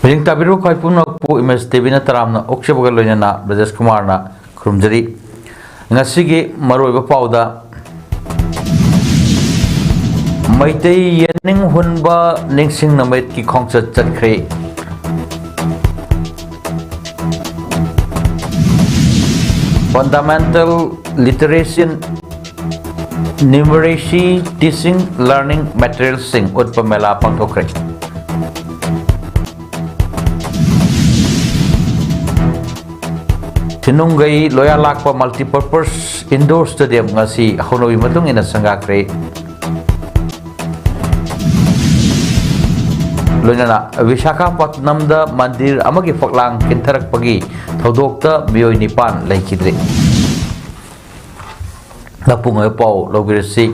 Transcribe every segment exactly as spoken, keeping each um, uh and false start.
ꯃꯤꯠꯌꯦꯡ ꯇꯥꯕꯤꯔꯤꯕ ꯈ꯭ꯋꯥꯏ ꯄꯨꯝꯅꯃꯛꯄꯨ ꯏꯃꯦꯖ ꯇꯤꯚꯤꯅ ꯇꯔꯥꯝꯅ ꯑꯣꯛꯆꯕꯒ ꯂꯣꯏꯅꯅ ꯕ꯭ꯔꯖꯦꯁ ꯀꯨꯃꯥꯔꯅ ꯈꯨꯔꯨꯝꯖꯔꯤ꯫ ꯉꯁꯤꯒꯤ ꯃꯔꯨꯑꯣꯏꯕ ꯄꯥꯎꯗ, ꯃꯩꯇꯩ ꯌꯦꯅꯤꯡ ꯍꯨꯟꯕ ꯅꯤꯡꯁꯤꯡ ꯅꯨꯃꯤꯠꯀꯤ ꯈꯣꯡꯆꯠ ꯆꯠꯈ꯭ꯔꯦ꯫ Fundamental Literacy Numeracy Teaching Learning Materialꯁꯤꯡ ꯎꯠꯄ ꯃꯦꯂꯥ ꯄꯥꯡꯊꯣꯛꯈ꯭ꯔꯦ꯫ ꯊꯤꯅꯨꯡꯒꯩ ꯂꯣꯌꯥ ꯂꯥꯛꯄ Multipurpose Indoor Stadium ꯉꯁꯤ ꯍꯧꯅꯕꯤ ꯃꯇꯨꯡ ꯏꯟꯅ ꯁꯪꯒꯥꯈ꯭ꯔꯦ꯫ ꯂꯣꯏꯅꯅ ꯕꯤꯁꯥꯈꯥꯄꯠꯅꯝꯗ ꯃꯟꯗꯤꯔ ꯑꯃꯒꯤ ꯐꯛꯂꯥꯡ ꯀꯤꯟꯊꯔꯛꯄꯒꯤ ꯊꯧꯗꯣꯛꯇ ꯃꯤꯑꯣꯏ ꯅꯤꯄꯥꯟ ꯂꯩꯈꯤꯗ꯭ꯔꯦ꯫ ꯃꯄꯨꯡ ꯑꯣꯏꯕ ꯄꯥꯎ ꯂꯧꯕꯤꯔꯁꯤ꯫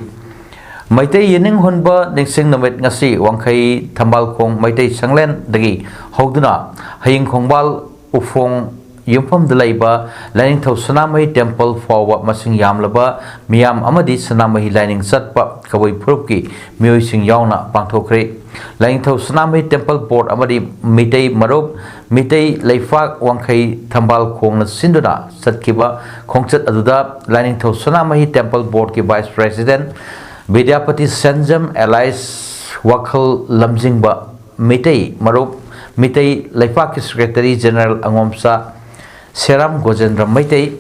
ꯃꯩꯇꯩ ꯌꯦꯅꯤꯡ ꯍꯨꯟꯕ ꯅꯤꯡꯁꯤꯡ ꯅꯨꯃꯤꯠ ꯉꯁꯤ ꯋꯥꯡꯈꯩ ꯊꯝꯕꯥꯜꯈꯣꯡ ꯃꯩꯇꯩ ꯁꯪꯂꯦꯟꯗꯒꯤ ꯍꯧꯗꯨꯅ ꯍꯌꯤꯡ ꯈꯣꯡꯕꯥꯜ ꯎꯐꯣꯡ ꯌꯨꯝꯐꯝꯗ ꯂꯩꯕ ꯂꯥꯏꯅꯤꯡꯊꯧ ꯁꯅꯥꯃꯍꯤ ꯇꯦꯝꯄꯜ ꯐꯥꯎꯕ ꯃꯁꯤꯡ ꯌꯥꯝꯂꯕ ꯃꯤꯌꯥꯝ ꯑꯃꯗꯤ ꯁꯅꯥꯃꯍꯤ ꯂꯥꯏꯅꯤꯡ ꯆꯠꯄ ꯀꯕꯨꯏ ꯐꯨꯔꯨꯞꯀꯤ ꯃꯤꯑꯣꯏꯁꯤꯡ ꯌꯥꯎꯅ ꯄꯥꯡꯊꯣꯛꯈ꯭ꯔꯦ꯫ ꯂꯥꯏꯅꯤꯡꯊꯧ ꯁꯅꯥꯃꯍꯤ ꯇꯦꯝꯄꯜ ꯕꯣꯔꯗ ꯑꯃꯗꯤ ꯃꯤꯇꯩ ꯃꯔꯨꯞ, ꯃꯤꯇꯩ ꯂꯩꯄꯥꯛ ꯋꯥꯡꯈꯩ ꯊꯝꯕꯥꯜ ꯈꯣꯡꯅ ꯁꯤꯟꯗꯨꯅ ꯆꯠꯈꯤꯕ ꯈꯣꯡꯆꯠ ꯑꯗꯨꯗ ꯂꯥꯏꯅꯤꯡꯊꯧ ꯁꯅꯥꯃꯍꯤ ꯇꯦꯝꯄꯜ ꯕꯣꯔꯗꯀꯤ vice president Bidyapati Senjam alias ꯋꯥꯈꯜ ꯂꯝꯖꯤꯡꯕ ꯃꯤꯇꯩ ꯃꯔꯨꯞ, ꯃꯤꯇꯩ ꯂꯩꯄꯥꯛꯀꯤ secretary general Angomcha Seram Gojendra Meitei,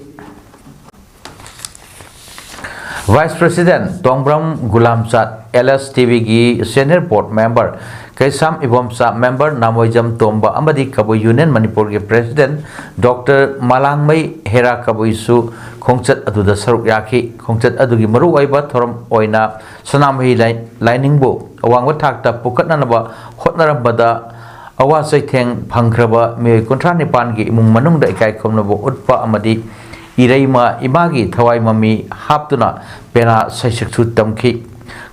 vice president Tongbram Gulamchat, L S T ꯚꯤꯒꯤ senior board member Keisham Ibomcha, member Namoijam Tomba ꯑꯃꯗꯤ ꯀꯕꯨꯏ ꯌꯨꯅꯤꯌꯟ ꯃꯅꯤꯄꯨꯔꯒꯤ ꯄ꯭ꯔꯦꯁꯤꯗꯦꯟꯠ ꯗꯣꯛꯇꯔ ꯃꯂꯥꯡꯃꯩ ꯍꯦꯔꯥ ꯀꯕꯨꯏꯁꯨ ꯈꯣꯡꯆꯠ ꯑꯗꯨꯗ ꯁꯔꯨꯛ ꯌꯥꯈꯤ꯫ ꯈꯣꯡꯆꯠ ꯑꯗꯨꯒꯤ ꯃꯔꯨꯑꯣꯏꯕ ꯊꯧꯔꯝ ꯑꯣꯏꯅ ꯁꯅꯥꯃꯍꯤ ꯂꯥꯏ-, ꯂꯥꯏꯅꯤꯡꯕꯨ ꯑꯋꯥꯡꯕ ꯊꯥꯛꯇ ꯄꯨꯈꯠꯅꯅꯕ ꯍꯣꯠꯅꯔꯝꯕꯗ ꯑꯋꯥ ꯆꯩꯊꯦꯡ ꯐꯪꯈ꯭ꯔꯕ ꯃꯤꯑꯣꯏ ꯀꯨꯟꯊ꯭ꯔꯥ ꯅꯤꯄꯥꯟꯒꯤ ꯏꯃꯨꯡ ꯃꯅꯨꯡꯗ ꯏꯀꯥꯏ ꯈꯨꯝꯅꯕ ꯎꯠꯄ ꯑꯃꯗꯤ ꯏꯔꯩꯃ ꯏꯃꯥꯒꯤ ꯊꯋꯥꯏ ꯃꯃꯤ ꯍꯥꯞꯇꯨꯅ ꯄꯦꯅꯥ ꯁꯩꯁꯛꯁꯨ ꯇꯝꯈꯤ꯫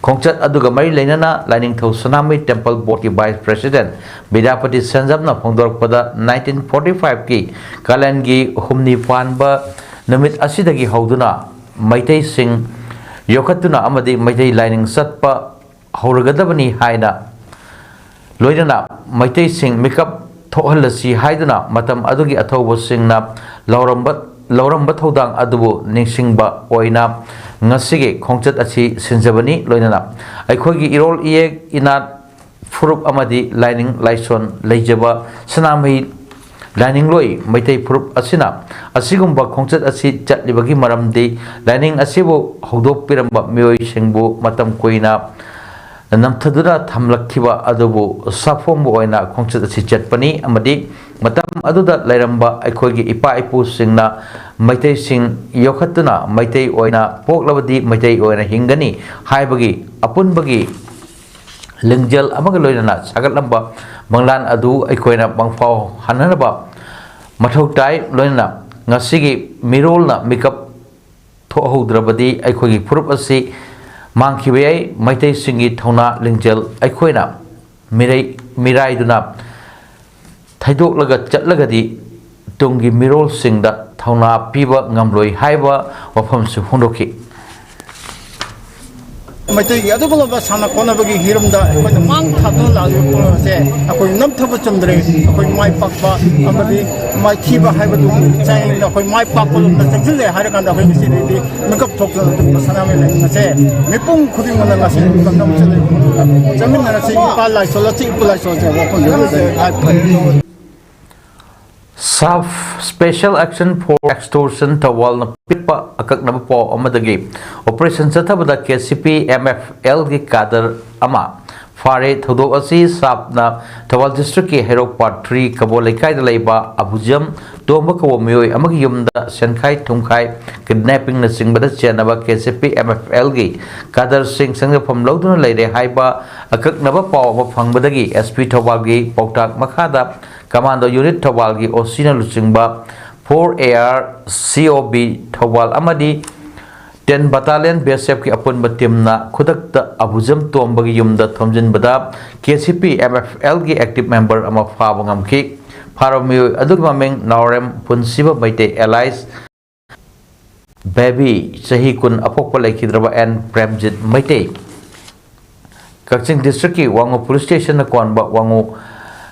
ꯈꯣꯡꯆꯠ ꯑꯗꯨꯒ ꯃꯔꯤ ꯂꯩꯅꯅ ꯂꯥꯏꯅꯤꯡꯊꯧ ꯁꯅꯥꯃꯍꯤ ꯇꯦꯝꯄꯜ ꯕꯣꯔꯗꯀꯤ ꯚꯥꯏꯁ ꯄ꯭ꯔꯦꯁꯤꯗꯦꯟꯠ ꯕꯤꯗ꯭ꯌꯥꯄꯇꯤ ꯁꯦꯟꯖꯝꯅ ꯐꯣꯡꯗꯣꯔꯛꯄꯗ, ꯅꯥꯏꯟꯇꯤꯟ ꯐꯣꯔꯇꯤ ꯐꯥꯏꯚꯀꯤ ꯀꯥꯂꯦꯟꯒꯤ ꯍꯨꯝꯅꯤ ꯄꯥꯟꯕ ꯅꯨꯃꯤꯠ ꯑꯁꯤꯗꯒꯤ ꯍꯧꯗꯨꯅ ꯃꯩꯇꯩꯁꯤꯡ ꯌꯣꯛꯈꯠꯇꯨꯅ ꯑꯃꯗꯤ ꯃꯩꯇꯩ ꯂꯥꯏꯅꯤꯡ ꯆꯠꯄ ꯍꯧꯔꯒꯗꯕꯅꯤ ꯍꯥꯏꯅ, ꯂꯣꯏꯅꯅ ꯃꯩꯇꯩꯁꯤꯡ ꯃꯤꯀꯞ ꯊꯣꯛꯍꯜꯂꯁꯤ ꯍꯥꯏꯗꯨꯅ ꯃꯇꯝ ꯑꯗꯨꯒꯤ ꯑꯊꯧꯕꯁꯤꯡꯅ ꯂꯧꯔꯝꯕ, ꯂꯧꯔꯝꯕ ꯊꯧꯗꯥꯡ ꯑꯗꯨꯕꯨ ꯅꯤꯡꯁꯤꯡꯕ ꯑꯣꯏꯅ ꯉꯁꯤꯒꯤ ꯈꯣꯡꯆꯠ ꯑꯁꯤ ꯁꯤꯟꯖꯕꯅꯤ꯫ ꯂꯣꯏꯅꯅ ꯑꯩꯈꯣꯏꯒꯤ ꯏꯔꯣꯜ ꯏꯌꯦꯛ ꯏꯅꯥꯠ ꯐꯨꯔꯨꯞ ꯑꯃꯗꯤ ꯂꯥꯏꯅꯤꯡ ꯂꯥꯏꯁꯣꯟ ꯂꯩꯖꯕ ꯁꯅꯥꯃꯍꯤ ꯂꯥꯏꯅꯤꯡꯂꯣꯏ ꯃꯩꯇꯩ ꯐꯨꯔꯨꯞ ꯑꯁꯤꯅ ꯑꯁꯤꯒꯨꯝꯕ ꯈꯣꯡꯆꯠ ꯑꯁꯤ ꯆꯠꯂꯤꯕꯒꯤ ꯃꯔꯝꯗꯤ ꯂꯥꯏꯅꯤꯡ ꯑꯁꯤꯕꯨ ꯍꯧꯗꯣꯛꯄꯤꯔꯝꯕ ꯃꯤꯑꯣꯏꯁꯤꯡꯕꯨ ꯃꯇꯝ ꯀꯨꯏꯅ ꯅꯝꯊꯗꯨꯅ ꯊꯝꯂꯛꯈꯤꯕ ꯑꯗꯨꯕꯨ ꯁꯥꯐꯣꯡꯕ ꯑꯣꯏꯅ ꯈꯣꯡꯆꯠ ꯑꯁꯤ ꯆꯠꯄꯅꯤ ꯑꯃꯗꯤ ꯃꯇꯝ ꯑꯗꯨꯗ ꯂꯩꯔꯝꯕ ꯑꯩꯈꯣꯏꯒꯤ ꯏꯄꯥ ꯏꯄꯨꯁꯤꯡꯅ ꯃꯩꯇꯩꯁꯤꯡ ꯌꯣꯛꯈꯠꯇꯨꯅ ꯃꯩꯇꯩ ꯑꯣꯏꯅ ꯄꯣꯛꯂꯕꯗꯤ ꯃꯩꯇꯩ ꯑꯣꯏꯅ ꯍꯤꯡꯒꯅꯤ ꯍꯥꯏꯕꯒꯤ ꯑꯄꯨꯟꯕꯒꯤ ꯂꯤꯡꯖꯦꯜ ꯑꯃꯒ ꯂꯣꯏꯅꯅ ꯁꯥꯒꯠꯂꯝꯕ ꯃꯪꯂꯥꯟ ꯑꯗꯨ ꯑꯩꯈꯣꯏꯅ ꯃꯪꯐꯥꯎ ꯍꯟꯅꯅꯕ ꯃꯊꯧ ꯇꯥꯏ꯫ ꯂꯣꯏꯅꯅ ꯉꯁꯤꯒꯤ ꯃꯤꯔꯣꯜꯅ ꯃꯤꯀꯞ ꯊꯣꯛꯍꯧꯗ꯭ꯔꯕꯗꯤ ꯑꯩꯈꯣꯏꯒꯤ ꯐꯨꯔꯨꯞ ꯑꯁꯤ ꯃꯥꯡꯈꯤꯕ ꯌꯥꯏ꯫ ꯃꯩꯇꯩꯁꯤꯡꯒꯤ ꯊꯧꯅꯥ ꯂꯤꯡꯖꯦꯜ ꯑꯩꯈꯣꯏꯅ ꯃꯤꯔꯩ-, ꯃꯤꯔꯥꯏꯗꯨꯅ ꯊꯩꯗꯣꯛꯂꯒ ꯆꯠꯂꯒꯗꯤ ꯇꯨꯡꯒꯤ ꯃꯤꯔꯣꯜꯁꯤꯡꯗ ꯊꯧꯅꯥ ꯄꯤꯕ ꯉꯝꯂꯣꯏ ꯍꯥꯏꯕ ꯋꯥꯐꯝꯁꯨ ꯐꯣꯡꯗꯣꯛꯈꯤ꯫ ꯃꯩꯇꯩꯒꯤ ꯑꯗꯨꯒꯨꯝꯂꯕ ꯁꯥꯟꯅ ꯈꯣꯠꯅꯕꯒꯤ ꯍꯤꯔꯝꯗ ꯑꯩꯈꯣꯏꯅ ꯃꯥꯡ ꯊꯥꯗꯨꯅ ꯂꯥꯛꯂꯤꯕ ꯄꯣꯠ ꯑꯁꯦ ꯑꯩꯈꯣꯏ ꯅꯝꯊꯕ ꯆꯨꯝꯗ꯭ꯔꯦ꯫ ꯑꯩꯈꯣꯏ ꯃꯥꯏ ꯄꯥꯛꯄ ꯑꯃꯗꯤ ꯃꯥꯏꯊꯤꯕ ꯍꯥꯏꯕꯗꯨ ꯆꯥꯡꯌꯦꯡꯗ ꯑꯩꯈꯣꯏ ꯃꯥꯏ ꯄꯥꯛꯄ ꯂꯣꯝꯗ ꯆꯪꯁꯤꯜꯂꯦ ꯍꯥꯏꯔꯀꯥꯟꯗ ꯑꯩꯈꯣꯏ ꯉꯁꯤꯗꯒꯤꯗꯤ ꯃꯤꯀꯞ ꯊꯣꯛꯇꯨꯅ ꯑꯗꯨꯒꯨꯝꯕ ꯁꯅꯥꯃꯍꯤ ꯂꯥꯏꯁꯪ ꯑꯁꯦ ꯃꯤꯄꯨꯝ ꯈꯨꯗꯤꯡꯃꯛꯅ ꯉꯁꯤ ꯃꯇꯝ ꯅꯝꯁꯤꯜꯂꯦ꯫ ꯆꯠꯃꯤꯟꯅꯔꯁꯤ, ꯏꯄꯥ ꯂꯥꯏꯁꯣꯜ ꯑꯁꯤ, ꯏꯄꯨ ꯂꯥꯏꯁꯣꯜ ꯑꯁꯤ ꯋꯥꯐꯝ ꯍꯥꯏꯕ ꯁꯥꯐ Special Action for Extortion ꯊꯧꯕꯥꯜꯅ ꯄꯤꯔꯛꯄ ꯑꯀꯛꯅꯕ ꯄꯥꯎ ꯑꯃꯗꯒꯤ, ꯑꯣꯄꯔꯦꯁꯟ ꯆꯠꯊꯕꯗ ꯀꯦ ꯁꯤ ꯄꯤ ꯑꯦꯝ ꯑꯦꯐ ꯑꯦꯜꯒꯤ ꯀꯥꯗꯔ ꯑꯃ ꯐꯥꯔꯦ꯫ ꯊꯧꯗꯣꯛ ꯑꯁꯤ ꯁꯥꯐꯅ ꯊꯧꯕꯥꯜ ꯗꯤꯁꯇ꯭ꯔꯤꯛꯀꯤ ꯍꯩꯔꯣꯛ ꯄꯥꯔꯠ ꯊ꯭ꯔꯤ ꯀꯕꯣ ꯂꯩꯀꯥꯏꯗ ꯂꯩꯕ ꯑꯕꯨꯖꯝ ꯇꯣꯝꯕ ꯀꯧꯕ ꯃꯤꯑꯣꯏ ꯑꯃꯒꯤ ꯌꯨꯝꯗ ꯁꯦꯟꯈꯥꯏ ꯊꯨꯝꯈꯥꯏ, ꯀꯤꯗꯅꯦꯄꯤꯡꯅꯆꯤꯡꯕꯗ ꯆꯦꯟꯅꯕ ꯀꯦ ꯁꯤ ꯄꯤ ꯑꯦꯝ ꯑꯦꯐ ꯑꯦꯜꯒꯤ ꯀꯥꯗꯔꯁꯤꯡ ꯁꯪꯖꯐꯝ ꯂꯧꯗꯨꯅ ꯂꯩꯔꯦ ꯍꯥꯏꯕ ꯑꯀꯛꯅꯕ ꯄꯥꯎ ꯑꯃ ꯐꯪꯕꯗꯒꯤ ꯑꯦꯁ ꯄꯤ ꯊꯧꯕꯥꯜꯒꯤ ꯄꯥꯎꯇꯥꯛ ꯃꯈꯥꯗ ꯀꯃꯥꯟꯗꯣ ꯌꯨꯅꯤꯠ ꯊꯧꯕꯥꯜꯒꯤ ꯑꯣ ꯁꯤꯅ ꯂꯨꯆꯤꯡꯕ ꯐꯣꯔ ꯑꯦ ꯑꯥꯔ ꯁꯤ ꯑꯣ ꯕꯤ ꯊꯧꯕꯥꯜ ꯑꯃꯗꯤ ꯇꯦꯟ ꯕꯇꯥꯂꯤꯌꯟ ꯕꯤ ꯑꯦꯁ ꯑꯦꯐꯀꯤ ꯑꯄꯨꯟꯕ ꯇꯤꯝꯅ ꯈꯨꯗꯛꯇ ꯑꯕꯨꯖꯝ ꯇꯣꯝꯕꯒꯤ ꯌꯨꯝꯗ ꯊꯣꯝꯖꯤꯟꯕꯗ K C P M F ꯑꯦꯜꯒꯤ ꯑꯦꯛꯇꯤꯚ ꯃꯦꯝꯕꯔ ꯑꯃ ꯐꯥꯕ ꯉꯝꯈꯤ꯫ ꯐꯥꯔꯕ ꯃꯤꯑꯣꯏ ꯑꯗꯨꯒꯤ ꯃꯃꯤꯡ ꯅꯥꯎꯔꯦꯝ ꯄꯨꯟꯁꯤꯕ ꯃꯩꯇꯩ ꯑꯦꯂꯥꯏꯁ ꯕꯦꯕꯤ, ꯆꯍꯤ ꯀꯨꯟ, ꯑꯄꯣꯛꯄ ꯂꯩꯈꯤꯗ꯭ꯔꯕ ꯑꯦꯟ ꯄ꯭ꯔꯦꯝꯖꯤꯠ ꯃꯩꯇꯩ꯫ ꯀꯛꯆꯤꯡ ꯗꯤꯁꯇ꯭ꯔꯤꯛꯀꯤ ꯋꯥꯉꯨ ꯄꯨꯂꯤꯁ ꯁ꯭ꯇꯦꯁꯟꯅ ꯀꯣꯟꯕ ꯋꯥꯉꯨ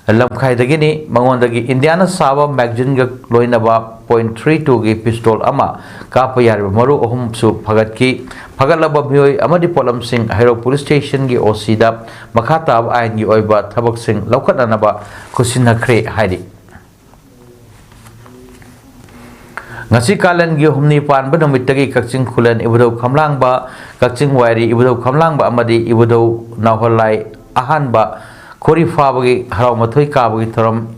ꯂꯝꯈꯥꯏꯗꯒꯤꯅꯤ꯫ ꯃꯉꯣꯟꯗꯒꯤ ꯏꯟꯗꯤꯌꯥꯅ ꯁꯥꯕ magazine ꯒ ꯂꯣꯏꯅꯕ point three two ꯒꯤ pistol ꯑꯃ, ꯀꯥꯞꯄ ꯌꯥꯔꯤꯕ ꯃꯔꯨ ꯑꯍꯨꯝꯁꯨ ꯐꯒꯠꯈꯤ꯫ ꯐꯒꯠꯂꯕ ꯃꯤꯑꯣꯏ ꯑꯃꯗꯤ ꯄꯣꯠꯂꯝꯁꯤꯡ ꯍꯩꯔꯣꯛ police station ꯒꯤ O C ꯗ ꯃꯈꯥ ꯇꯥꯕ ꯑꯥꯏꯟꯒꯤ ꯑꯣꯏꯕ ꯊꯕꯛꯁꯤꯡ ꯂꯧꯈꯠꯅꯅꯕ ꯈꯨꯠꯁꯤꯟꯅꯈ꯭ꯔꯦ ꯍꯥꯏꯔꯤ꯫ ꯉꯁꯤ ꯀꯥꯂꯦꯟꯒꯤ ꯍꯨꯝꯅꯤ ꯄꯥꯟꯕ ꯅꯨꯃꯤꯠꯇꯒꯤ ꯀꯛꯆꯤꯡ ꯈꯨꯂꯦꯟ ꯏꯕꯨꯙꯧ ꯈꯝꯂꯥꯡꯕ, ꯀꯛꯆꯤꯡ ꯋꯥꯏꯔꯤ ꯏꯕꯨꯙꯧ ꯈꯝꯂꯥꯡꯕ ꯑꯃꯗꯤ ꯏꯕꯨꯙꯧ ꯅꯥꯎꯍꯣꯜꯂꯥꯏ ꯑꯍꯥꯟꯕ ꯈꯣꯔꯤ ꯐꯥꯕꯒꯤ ꯍꯔꯥꯎ ꯃꯊꯣꯏ ꯀꯥꯕꯒꯤ ꯊꯧꯔꯝ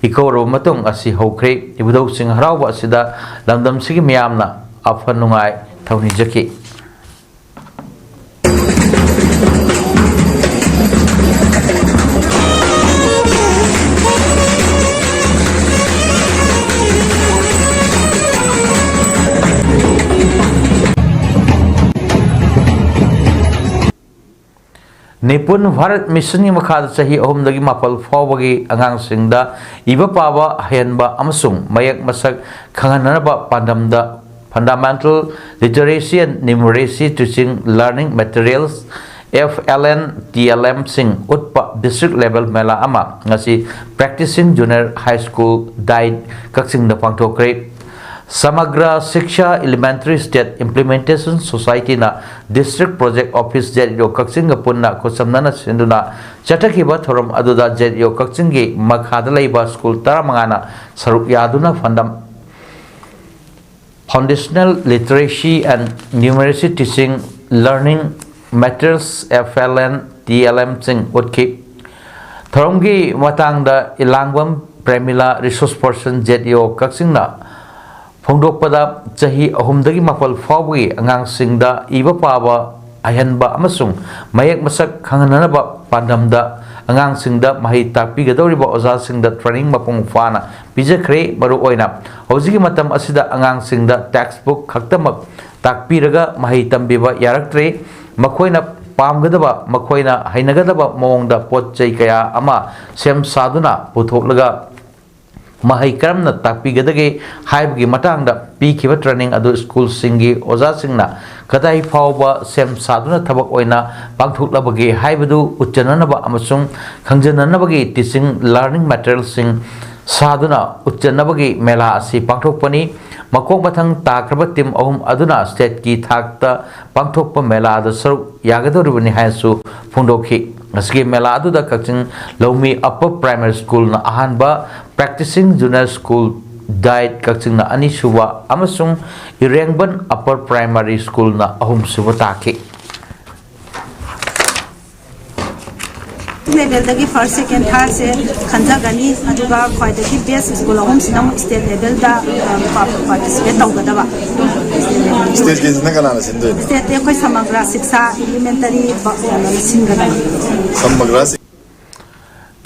ꯏꯀꯧꯔꯕ ꯃꯇꯨꯡ ꯑꯁꯤ ꯍꯧꯈ꯭ꯔꯦ꯫ ꯏꯕꯨꯙꯧꯁꯤꯡ ꯍꯔꯥꯎꯕ ꯑꯁꯤꯗ ꯂꯝꯗꯝꯁꯤꯒꯤ ꯃꯤꯌꯥꯝꯅ ꯑꯐ ꯅꯨꯡꯉꯥꯏ ꯊꯧꯅꯤꯖꯈꯤ꯫ ꯅꯤꯄꯨꯟ ꯚꯥꯔꯠ ꯃꯤꯁꯟꯒꯤ ꯃꯈꯥꯗ ꯆꯍꯤ ꯑꯍꯨꯝꯗꯒꯤ ꯃꯥꯄꯜ ꯐꯥꯎꯕꯒꯤ ꯑꯉꯥꯡꯁꯤꯡꯗ ꯏꯕ ꯄꯥꯕ ꯍꯩꯍꯟꯕ ꯑꯃꯁꯨꯡ ꯃꯌꯦꯛ ꯃꯁꯛ ꯈꯪꯍꯟꯅꯅꯕ ꯄꯥꯟꯗꯝꯗ Fundamental Literacy and Numeracy Teaching Learning Materials, F L N T L M ꯁꯤꯡ ꯎꯠꯄ district level ꯃꯦꯂꯥ ꯑꯃ ꯉꯁꯤ Practicing Junior High School diet ꯀꯛꯆꯤꯡꯗ ꯄꯥꯡꯊꯣꯛꯈ꯭ꯔꯦ꯫ ꯁꯃꯒ꯭ꯔ ꯁꯤꯛꯁꯥ Elementary State Implementation Society ꯅ District Project Office Z E O ꯀꯛꯆꯤꯡꯒ ꯄꯨꯟꯅ ꯈꯨꯠꯁꯝꯅꯅ ꯁꯤꯟꯗꯨꯅ ꯆꯠꯊꯈꯤꯕ ꯊꯧꯔꯝ ꯑꯗꯨꯗ Z E O ꯀꯛꯆꯤꯡꯒꯤ ꯃꯈꯥꯗ ꯂꯩꯕ ꯁ꯭ꯀꯨꯜ ꯇꯔꯥꯃꯉꯥꯅ ꯁꯔꯨꯛ ꯌꯥꯗꯨꯅ ꯐꯟꯗꯝ Foundational Literacy and Numeracy Teaching Learning Materials, F L N T L M ꯁꯤꯡ ꯎꯠꯈꯤ꯫ ꯊꯧꯔꯝꯒꯤ ꯃꯇꯥꯡꯗ ꯏꯂꯥꯡꯕꯝ ꯄ꯭ꯔꯦꯃꯤꯂꯥ, Resource Person, Z E O ꯀꯛꯆꯤꯡꯅ ꯐꯣꯡꯗꯣꯛꯄꯗ, ꯆꯍꯤ ꯑꯍꯨꯝꯗꯒꯤ ꯃꯥꯄꯜ ꯐꯥꯎꯕꯒꯤ ꯑꯉꯥꯡꯁꯤꯡꯗ ꯏꯕ ꯄꯥꯕ ꯍꯩꯍꯟꯕ ꯑꯃꯁꯨꯡ ꯃꯌꯦꯛ ꯃꯁꯛ ꯈꯪꯍꯟꯅꯅꯕ ꯄꯥꯟꯗꯝꯗ ꯑꯉꯥꯡꯁꯤꯡꯗ ꯃꯍꯩ ꯇꯥꯛꯄꯤꯒꯗꯧꯔꯤꯕ ꯑꯣꯖꯥꯁꯤꯡꯗ training ꯃꯄꯨꯡ ꯐꯥꯅ ꯄꯤꯖꯈ꯭ꯔꯦ꯫ ꯃꯔꯨꯑꯣꯏꯅ ꯍꯧꯖꯤꯛꯀꯤ ꯃꯇꯝ ꯑꯁꯤꯗ ꯑꯉꯥꯡꯁꯤꯡꯗ textbook ꯈꯛꯇꯃꯛ ꯇꯥꯛꯄꯤꯔꯒ ꯃꯍꯩ ꯇꯝꯕꯤꯕ ꯌꯥꯔꯛꯇ꯭ꯔꯦ꯫ ꯃꯈꯣꯏꯅ ꯄꯥꯝꯒꯗꯕ, ꯃꯈꯣꯏꯅ ꯍꯩꯅꯒꯗꯕ ꯃꯑꯣꯡꯗ ꯄꯣꯠ ꯆꯩ ꯀꯌꯥ ꯑꯃ ꯁꯦꯝ ꯁꯥꯗꯨꯅ ꯄꯨꯊꯣꯛꯂꯒ ꯃꯍꯩ ꯀꯔꯝꯅ ꯇꯥꯛꯄꯤꯒꯗꯒꯦ ꯍꯥꯏꯕꯒꯤ ꯃꯇꯥꯡꯗ ꯄꯤꯈꯤꯕ training ꯑꯗꯨ ꯁ꯭ꯀꯨꯜꯁꯤꯡꯒꯤ ꯑꯣꯖꯥꯁꯤꯡꯅ ꯀꯗꯥꯏ ꯐꯥꯎꯕ ꯁꯦꯝ ꯁꯥꯗꯨꯅ ꯊꯕꯛ ꯑꯣꯏꯅ ꯄꯥꯡꯊꯣꯛꯂꯕꯒꯦ ꯍꯥꯏꯕꯗꯨ ꯎꯠꯆꯅꯅꯕ ꯑꯃꯁꯨꯡ ꯈꯪꯖꯅꯅꯕꯒꯤ teaching learning materialꯁꯤꯡ ꯁꯥꯗꯨꯅ ꯎꯠꯆꯅꯕꯒꯤ ꯃꯦꯂꯥ ꯑꯁꯤ ꯄꯥꯡꯊꯣꯛꯄꯅꯤ꯫ ꯃꯀꯣꯛ ꯃꯊꯪ ꯇꯥꯈ꯭ꯔꯕ team ꯑꯍꯨꯝ ꯑꯗꯨꯅ stateꯀꯤ ꯊꯥꯛꯇ ꯄꯥꯡꯊꯣꯛꯄ ꯃꯦꯂꯥꯗ ꯁꯔꯨꯛ ꯌꯥꯒꯗꯧꯔꯤꯕꯅꯤ ꯍꯥꯏꯅꯁꯨ ꯐꯣꯡꯗꯣꯛꯈꯤ꯫ ꯉꯁꯤꯒꯤ ꯃꯦꯂꯥ ꯑꯗꯨꯗ ꯀꯛꯆꯤꯡ ꯂꯧꯃꯤ Upper Primary Schoolꯅ ꯑꯍꯥꯟꯕ, Practicing Junior School Diet ꯀꯛꯆꯤꯡꯅ ꯑꯅꯤꯁꯨꯕ ꯑꯃꯁꯨꯡ ꯏꯔꯦꯡꯕꯟ Upper Primary Schoolꯅ ꯑꯍꯨꯝꯁꯨꯕ ꯇꯥꯈꯤ꯫ Levelꯗꯒꯤ first, second, thirdꯁꯦ ꯈꯟꯖꯒꯅꯤ꯫ ꯑꯗꯨꯒ ꯈ꯭ꯋꯥꯏꯗꯒꯤ best school ꯑꯍꯨꯝꯁꯤꯅ ꯑꯃꯨꯛ state levelꯗ, ꯑ, participate ꯇꯧꯒꯗꯕ꯫ Stateꯀꯤꯁꯤꯅ ꯀꯅꯥꯅ ꯁꯤꯟꯗꯣꯏꯅꯣ? Stateꯇꯤ ꯑꯩꯈꯣꯏ ꯁꯃꯒ꯭ꯔꯥ ꯁꯤꯛꯁꯥ elementary ꯕ-, ꯀꯩꯅꯣꯅ ꯁꯤꯟꯒꯗꯕ꯫ ꯁꯃꯒ꯭ꯔꯥ ꯁꯤ-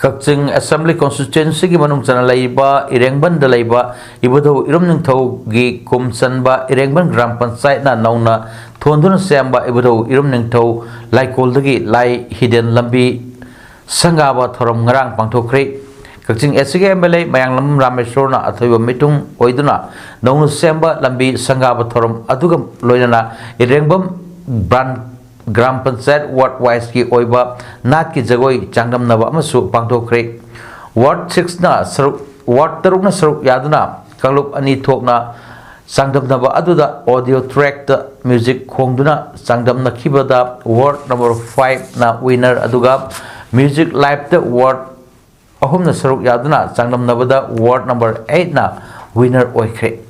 ꯀꯛꯆꯤꯡ Assembly Constituencyꯒꯤ ꯃꯅꯨꯡ ꯆꯟꯅ ꯂꯩꯕ ꯏꯔꯦꯡꯕꯟꯗ ꯂꯩꯕ ꯏꯕꯨꯙꯧ ꯏꯔꯨꯝ ꯅꯤꯡꯊꯧꯒꯤ ꯀꯨꯝ ꯆꯟꯕ ꯏꯔꯦꯡꯕꯟ ꯒ꯭ꯔꯥꯝ ꯄꯟꯆꯥꯌꯠꯅ ꯅꯧꯅ ꯊꯣꯟꯗꯨꯅ ꯁꯦꯝꯕ ꯏꯕꯨꯙꯧ ꯏꯔꯨꯝ ꯅꯤꯡꯊꯧ ꯂꯥꯏꯀꯣꯜꯗꯒꯤ ꯂꯥꯏ ꯍꯤꯗꯦꯟ ꯂꯝꯕꯤ ꯁꯪꯒꯥꯕ ꯊꯧꯔꯝ ꯉꯔꯥꯡ ꯄꯥꯡꯊꯣꯛꯈ꯭ꯔꯦ꯫ ꯀꯛꯆꯤꯡ Eastꯀꯤ MLA ꯃꯌꯥꯡꯂꯝ ꯔꯥꯃꯦꯁꯣꯔꯅ ꯑꯊꯣꯏꯕ ꯃꯤꯇꯨꯡ ꯑꯣꯏꯗꯨꯅ ꯅꯧꯅ ꯁꯦꯝꯕ ꯂꯝꯕꯤ ꯁꯪꯒꯥꯕ ꯊꯧꯔꯝ ꯑꯗꯨꯒ ꯂꯣꯏꯅꯅ ꯏꯔꯦꯡꯕꯝ ꯕ꯭ꯔꯥꯟ ꯒ꯭ꯔꯥꯝ ꯄꯟꯆꯥꯌꯠ ward wiseꯀꯤ ꯑꯣꯏꯕ ꯅꯥꯠꯀꯤ ꯖꯒꯣꯏ ꯆꯥꯡꯗꯝꯅꯕ ꯑꯃꯁꯨ ꯄꯥꯡꯊꯣꯛꯈ꯭ꯔꯦ꯫ Ward sixꯅ ꯁꯔꯨꯛ, ward ꯇꯔꯨꯛꯅ ꯁꯔꯨꯛ ꯌꯥꯗꯨꯅ ꯀꯥꯡꯂꯨꯞ ꯑꯅꯤ ꯊꯣꯛꯅ ꯆꯥꯡꯗꯝꯅꯕ ꯑꯗꯨꯗ audio trackꯇ music ꯈꯣꯡꯗꯨꯅ ꯆꯥꯡꯗꯝꯅꯈꯤꯕꯗ ward number fiveꯅ winner ꯑꯗꯨꯒ music liveꯇ ward ꯑꯍꯨꯝꯅ ꯁꯔꯨꯛ ꯌꯥꯗꯨꯅ ꯆꯥꯡꯗꯝꯅꯕꯗ ward number eightꯅ winner ꯑꯣꯏꯈ꯭ꯔꯦ꯫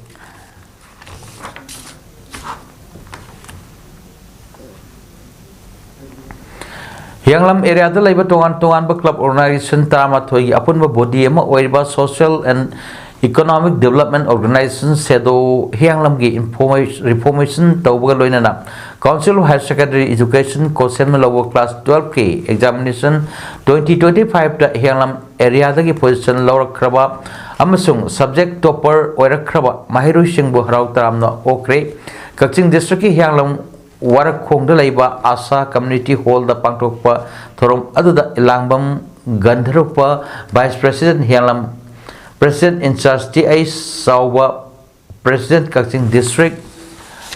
ꯍꯤꯌꯥꯡꯂꯝ areaꯗ ꯂꯩꯕ ꯇꯣꯉꯥꯟ ꯇꯣꯉꯥꯟꯕ club organisation ꯇꯔꯥꯃꯥꯊꯣꯏꯒꯤ ꯑꯄꯨꯟꯕ body ꯑꯃ ꯑꯣꯏꯔꯤꯕ Social and Economic Development Organisation, SEDO, ꯍꯤꯌꯥꯡꯂꯝꯒꯤ information, reformation ꯇꯧꯕꯒ ꯂꯣꯏꯅꯅ Council of Higher Secondary Education ꯀꯣꯁꯦꯝꯅ ꯂꯧꯕ class twelveꯀꯤ examination twenty twenty fiveꯇ ꯍꯤꯌꯥꯡꯂꯝ areaꯗꯒꯤ position ꯂꯧꯔꯛꯈ꯭ꯔꯕ ꯑꯃꯁꯨꯡ subject topper ꯑꯣꯏꯔꯛꯈ꯭ꯔꯕ ꯃꯍꯩꯔꯣꯏꯁꯤꯡꯕꯨ ꯍꯔꯥꯎ ꯇꯔꯥꯝꯅ ꯑꯣꯛꯈ꯭ꯔꯦ꯫ ꯀꯛꯆꯤꯡ districtꯀꯤ ꯍꯤꯌꯥꯡꯂꯝ ꯋꯥꯔꯛꯈꯣꯡꯗ ꯂꯩꯕ ꯑꯥꯁꯥ community hallꯗ ꯄꯥꯡꯊꯣꯛꯄ ꯊꯧꯔꯝ ꯑꯗꯨꯗ ꯏꯂꯥꯡꯕꯝ ꯒꯟꯙꯔꯨꯄ, vice president ꯍꯤꯌꯥꯡꯂꯝ President in charge T H Chaoba, President Kakching District,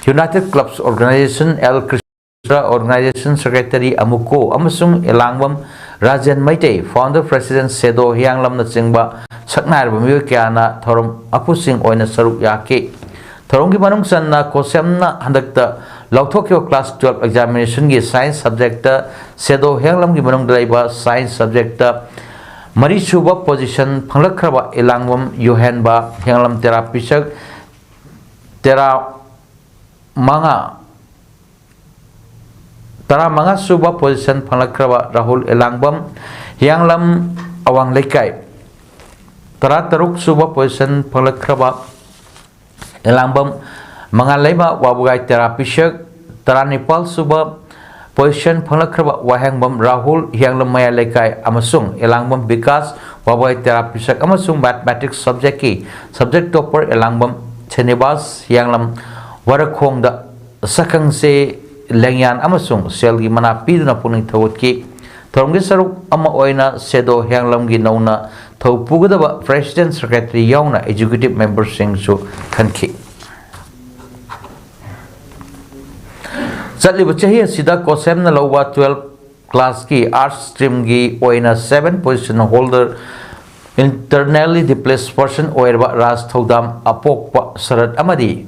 United Clubs Organization L Krishna, Organization Secretary Amuko ꯑꯃꯁꯨꯡ ꯏꯂꯥꯡꯕꯝ ꯔꯥꯖꯦꯟ ꯃꯩꯇꯩ, Founder President ꯁꯦꯗꯣ ꯍꯤꯌꯥꯡꯂꯝꯅꯆꯤꯡꯕ ꯁꯛꯅꯥꯏꯔꯕ ꯃꯤꯑꯣꯏ ꯀꯌꯥꯅ ꯊꯧꯔꯝ ꯑꯄꯨꯁꯤꯡ ꯑꯣꯏꯅ ꯁꯔꯨꯛ ꯌꯥꯈꯤ꯫ ꯊꯧꯔꯝꯒꯤ ꯃꯅꯨꯡ ꯆꯟꯅ ꯀꯣꯁꯦꯝꯅ ꯍꯟꯗꯛꯇ ꯂꯧꯊꯣꯛꯈꯤꯕ class twelve examination ꯒꯤ science subject ꯇ ꯁꯦꯗꯣ ꯍꯤꯌꯥꯡꯂꯝꯒꯤ ꯃꯅꯨꯡꯗ ꯂꯩꯕ science subject ꯇ ꯃꯔꯤꯁꯨꯕ position ꯐꯪꯂꯛꯈ꯭ꯔꯕ ꯏꯂꯥꯡꯕꯝ ꯌꯨꯍꯦꯟꯕ, ꯍꯤꯌꯥꯡꯂꯝ ꯇꯦꯔꯥ ꯄꯤꯁꯛ ꯇꯦꯔꯥ ꯃꯉꯥ, ꯇꯔꯥꯃꯉꯥ ꯁꯨꯕ position ꯐꯪꯂꯛꯈ꯭ꯔꯕ ꯔꯥꯍꯨꯜ ꯏꯂꯥꯡꯕꯝ, ꯍꯤꯌꯥꯡꯂꯝ ꯑꯋꯥꯡ ꯂꯩꯀꯥꯏ, ꯇꯔꯥꯇꯔꯨꯛ ꯁꯨꯕ position ꯐꯪꯂꯛꯈ꯭ꯔꯕ ꯏꯂꯥꯡꯕꯝ ꯃꯉꯥꯜꯂꯩꯃ, ꯋꯥꯕꯒꯥꯏ ꯇꯦꯔꯥ ꯄꯤꯁꯛ, ꯇꯔꯥꯅꯤꯄꯥꯜ ꯁꯨꯕ position ꯐꯪꯂꯛꯈ꯭ꯔꯕ ꯋꯥꯍꯦꯡꯕꯝ ꯔꯥꯍꯨꯜ, ꯍꯤꯌꯥꯡꯂꯝ ꯃꯌꯥꯏ ꯂꯩꯀꯥꯏ, ꯑꯃꯁꯨꯡ ꯏꯂꯥꯡꯕꯝ ꯕꯤꯀꯥꯁ, ꯋꯥꯕꯒꯥꯏ ꯇꯦꯔꯥ ꯄꯤꯁꯛ ꯑꯃꯁꯨꯡ Mathematics subject ꯀꯤ subject topper ꯏꯂꯥꯡꯕꯝ ꯁ꯭ꯔꯤꯅꯤꯕꯥꯁ, ꯍꯤꯌꯥꯡꯂꯝ ꯋꯥꯔꯈꯣꯡꯗ ꯁꯛꯈꯪꯁꯦ ꯂꯦꯡꯌꯥꯟ ꯑꯃꯁꯨꯡ ꯁꯦꯜꯒꯤ ꯃꯅꯥ ꯄꯤꯗꯨꯅ ꯄꯨꯛꯅꯤꯡ ꯊꯧꯒꯠꯈꯤ꯫ ꯊꯧꯔꯝꯒꯤ ꯁꯔꯨꯛ ꯑꯃ ꯑꯣꯏꯅ ꯁꯦꯗꯣ ꯍꯤꯌꯥꯡꯂꯝꯒꯤ ꯅꯧꯅ ꯊꯧ ꯄꯨꯒꯗꯕ President Secretary ꯌꯥꯎꯅ Executive Member ꯁꯤꯡꯁꯨ ꯈꯟꯈꯤ꯫ ꯆꯠꯂꯤꯕ ꯆꯍꯤ ꯑꯁꯤꯗ ꯀꯣꯁꯦꯝꯅ ꯂꯧꯕ twelve class ꯀꯤ Arts stream ꯒꯤ ꯑꯣꯏꯅ seven position holder, internally displaced person ꯑꯣꯏꯔꯕ ꯔꯥꯖ ꯊꯧꯗꯥꯝ, ꯑꯄꯣꯛꯄ ꯁꯔꯠ ꯑꯃꯗꯤ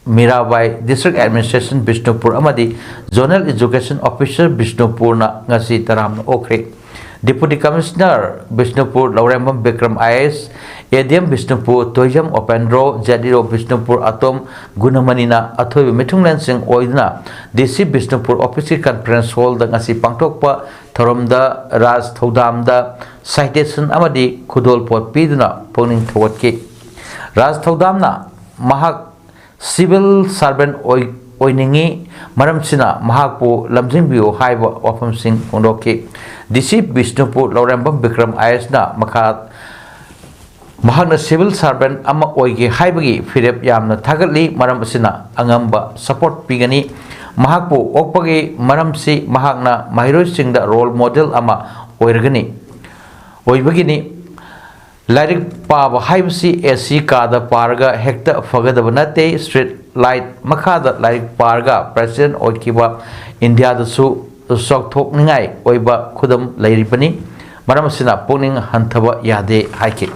ꯃꯤꯔꯥꯕꯥꯏ, District Administration ꯕꯤꯁꯅꯨꯄꯨꯔ ꯑꯃꯗꯤ Zonal Education Officer ꯕꯤꯁꯅꯨꯄꯨꯔꯅ ꯉꯁꯤ ꯇꯔꯥꯝꯅ ꯑꯣꯛꯈ꯭ꯔꯦ꯫ Deputy Commissioner Bishnupur Laurembam Bikram I A S, A D M Bishnupur Toijam ꯎꯄꯦꯟꯗ꯭ꯔꯣ, Z D O Bishnupur ꯑꯇꯣꯝ ꯒꯨꯅꯃꯅꯤꯅ ꯑꯊꯣꯏꯕ ꯃꯤꯊꯨꯡꯂꯦꯟꯁꯤꯡ ꯑꯣꯏꯗꯨꯅ D C ꯕꯤꯁꯅꯨꯄꯨꯔ office ꯀꯤ conference hall ꯗ ꯉꯁꯤ ꯄꯥꯡꯊꯣꯛꯄ ꯊꯧꯔꯝꯗ ꯔꯥꯖ ꯊꯧꯗꯥꯝꯗ citation ꯑꯃꯗꯤ ꯈꯨꯗꯣꯜꯄꯣꯠ ꯄꯤꯗꯨꯅ ꯄꯨꯛꯅꯤꯡ ꯊꯧꯒꯠꯈꯤ꯫ ꯔꯥꯖ ꯊꯧꯗꯥꯝꯅ ꯃꯍꯥꯛ civil servant ꯑꯣꯏ-, ꯑꯣꯏꯅꯤꯡꯏ, ꯃꯔꯝꯁꯤꯅ ꯃꯍꯥꯛꯄꯨ ꯂꯝꯖꯤꯡꯕꯤꯌꯨ ꯍꯥꯏꯕ ꯋꯥꯐꯝꯁꯤꯡ ꯐꯣꯡꯗꯣꯛꯈꯤ꯫ D C Bishnupur Laurembam Bikram I A S ꯅ ꯃꯈꯥ, ꯃꯍꯥꯛꯅ civil servant ꯑꯃ ꯑꯣꯏꯒꯦ ꯍꯥꯏꯕꯒꯤ ꯐꯤꯔꯦꯞ ꯌꯥꯝꯅ ꯊꯥꯒꯠꯂꯤ, ꯃꯔꯝ ꯑꯁꯤꯅ ꯑꯉꯝꯕ support ꯄꯤꯒꯅꯤ꯫ ꯃꯍꯥꯛꯄꯨ ꯑꯣꯛꯄꯒꯤ ꯃꯔꯝꯁꯤ ꯃꯍꯥꯛꯅ ꯃꯍꯩꯔꯣꯏꯁꯤꯡꯗ role model ꯑꯃ ꯑꯣꯏꯔꯒꯅꯤ, ꯑꯣꯏꯕꯒꯤꯅꯤ꯫ ꯂꯥꯏꯔꯤꯛ ꯄꯥꯕ ꯍꯥꯏꯕꯁꯤ ꯑꯦ ꯁꯤ ꯀꯥꯗ ꯄꯥꯔꯒ ꯍꯦꯛꯇ ꯐꯒꯗꯕ ꯅꯠꯇꯦ꯫ ꯁ꯭ꯇ꯭ꯔꯤꯠ ꯂꯥꯏꯠ ꯃꯈꯥꯗ ꯂꯥꯏꯔꯤꯛ ꯄꯥꯔꯒ ꯄ꯭ꯔꯦꯁꯤꯗꯦꯟꯠ ꯑꯣꯏꯈꯤꯕ ꯏꯟꯗꯤꯌꯥꯗꯁꯨ ꯆꯥꯎꯊꯣꯛꯅꯤꯡꯉꯥꯏ ꯑꯣꯏꯕ ꯈꯨꯗꯝ ꯂꯩꯔꯤꯕꯅꯤ꯫ ꯃꯔꯝ ꯑꯁꯤꯅ ꯄꯨꯛꯅꯤꯡ ꯍꯟꯊꯕ ꯌꯥꯗꯦ ꯍꯥꯏꯈꯤ꯫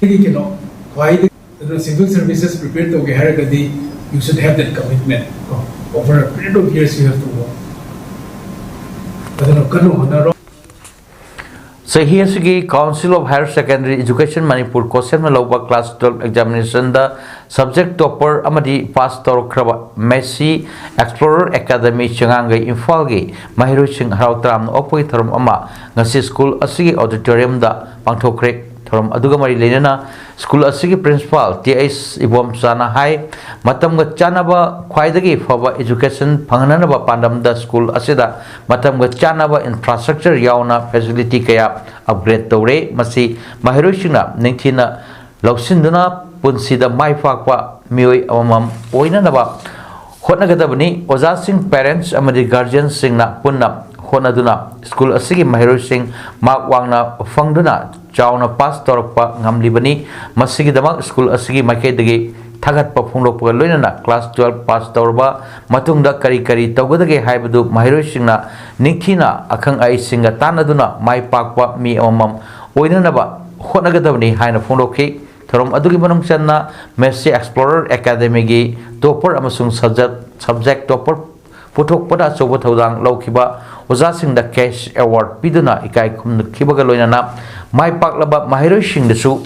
ꯑꯩꯒꯤ ꯀꯩꯅꯣ ꯈ꯭ꯋꯥꯏꯗꯒꯤ ꯑꯗꯨꯅ civil services prepare ꯇꯧꯒꯦ ꯍꯥꯏꯔꯒꯗꯤ you should have that commitment ꯀꯣ, over a period of years you have to work꯫ ꯑꯗꯨꯅ ꯀꯟꯅ ꯍꯣꯠꯅꯔꯣ꯫ ꯆꯍꯤ ꯑꯁꯤꯒꯤ Council of Higher Secondary Education Manipur ꯀꯣꯁꯦꯝꯅ ꯂꯧꯕ class twelve examination ꯗ subject topper ꯑꯃꯗꯤ pass ꯇꯧꯔꯛꯈ꯭ꯔꯕ ꯃꯦꯁꯤ Explorer Academy ꯆꯉꯥꯡꯒꯩ ꯏꯝꯐꯥꯜꯒꯤ ꯃꯍꯩꯔꯣꯏꯁꯤꯡ ꯍꯔꯥꯎ ꯇꯔꯥꯝꯅ ꯑꯣꯛꯄꯒꯤ ꯊꯧꯔꯝ ꯑꯃ ꯉꯁꯤ school ꯑꯁꯤꯒꯤ auditorium ꯗ ꯄꯥꯡꯊꯣꯛꯈ꯭ꯔꯦ꯫ ꯊꯧꯔꯝ ꯑꯗꯨꯒ ꯃꯔꯤ ꯂꯩꯅꯅ school ꯑꯁꯤꯒꯤ principal ꯇꯤ ꯑꯩꯆ ꯏꯕꯣꯝꯆꯥꯅ ꯍꯥꯏ, ꯃꯇꯝꯒ ꯆꯥꯟꯅꯕ ꯈ꯭ꯋꯥꯏꯗꯒꯤ ꯐꯕ education ꯐꯪꯍꯟꯅꯕ ꯄꯥꯟꯗꯝꯗ school ꯑꯁꯤꯗ ꯃꯇꯝꯒ ꯆꯥꯟꯅꯕ infrastructure ꯌꯥꯎꯅ facility ꯀꯌꯥ upgrade ꯇꯧꯔꯦ꯫ ꯃꯁꯤ ꯃꯍꯩꯔꯣꯏꯁꯤꯡꯅ ꯅꯤꯡꯊꯤꯅ ꯂꯧꯁꯤꯟꯗꯨꯅ ꯄꯨꯟꯁꯤꯗ ꯃꯥꯏ ꯄꯥꯛꯄ ꯃꯤꯑꯣꯏ ꯑꯃꯃꯝ ꯑꯣꯏꯅꯅꯕ ꯍꯣꯠꯅꯒꯗꯕꯅꯤ꯫ ꯑꯣꯖꯥꯁꯤꯡ, parents ꯑꯃꯗꯤ guardian ꯁꯤꯡꯅ ꯄꯨꯟꯅ ꯍꯣꯠꯅꯗꯨꯅ school ꯑꯁꯤꯒꯤ ꯃꯍꯩꯔꯣꯏꯁꯤꯡ mark ꯋꯥꯡꯅ ꯐꯪꯗꯨꯅ ꯆꯥꯎꯅ pass ꯇꯧꯔꯛꯄ ꯉꯝꯂꯤꯕꯅꯤ꯫ ꯃꯁꯤꯒꯤꯗꯃꯛ school ꯑꯁꯤꯒꯤ ꯃꯥꯏꯀꯩꯗꯒꯤ ꯊꯥꯒꯠꯄ ꯐꯣꯡꯗꯣꯛꯄꯒ ꯂꯣꯏꯅꯅ class twelve pass ꯇꯧꯔꯕ ꯃꯇꯨꯡꯗ ꯀꯔꯤ ꯀꯔꯤ ꯇꯧꯒꯗꯒꯦ ꯍꯥꯏꯕꯗꯨ ꯃꯍꯩꯔꯣꯏꯁꯤꯡꯅ ꯅꯤꯡꯊꯤꯅ ꯑꯈꯪ ꯑꯍꯩꯁꯤꯡꯒ ꯇꯥꯟꯅꯗꯨꯅ ꯃꯥꯏ ꯄꯥꯛꯄ ꯃꯤ ꯑꯃꯃꯝ ꯑꯣꯏꯅꯅꯕ ꯍꯣꯠꯅꯒꯗꯕꯅꯤ ꯍꯥꯏꯅ ꯐꯣꯡꯗꯣꯛꯈꯤ꯫ ꯊꯧꯔꯝ ꯑꯗꯨꯒꯤ ꯃꯅꯨꯡ ꯆꯟꯅ ꯃꯦꯁꯤ Explorer Academy ꯒꯤ topper ꯑꯃꯁꯨꯡ subject, subject topper ꯄꯨꯊꯣꯛꯄꯗ ꯑꯆꯧꯕ ꯊꯧꯗꯥꯡ ꯂꯧꯈꯤꯕ ꯑꯣꯖꯥꯁꯤꯡꯗ cash award ꯄꯤꯗꯨꯅ ꯏꯀꯥꯏ ꯈꯨꯝꯅꯈꯤꯕꯒ ꯂꯣꯏꯅꯅ ꯃꯥꯏ ꯄꯥꯛꯂꯕ ꯃꯍꯩꯔꯣꯏꯁꯤꯡꯗꯁꯨ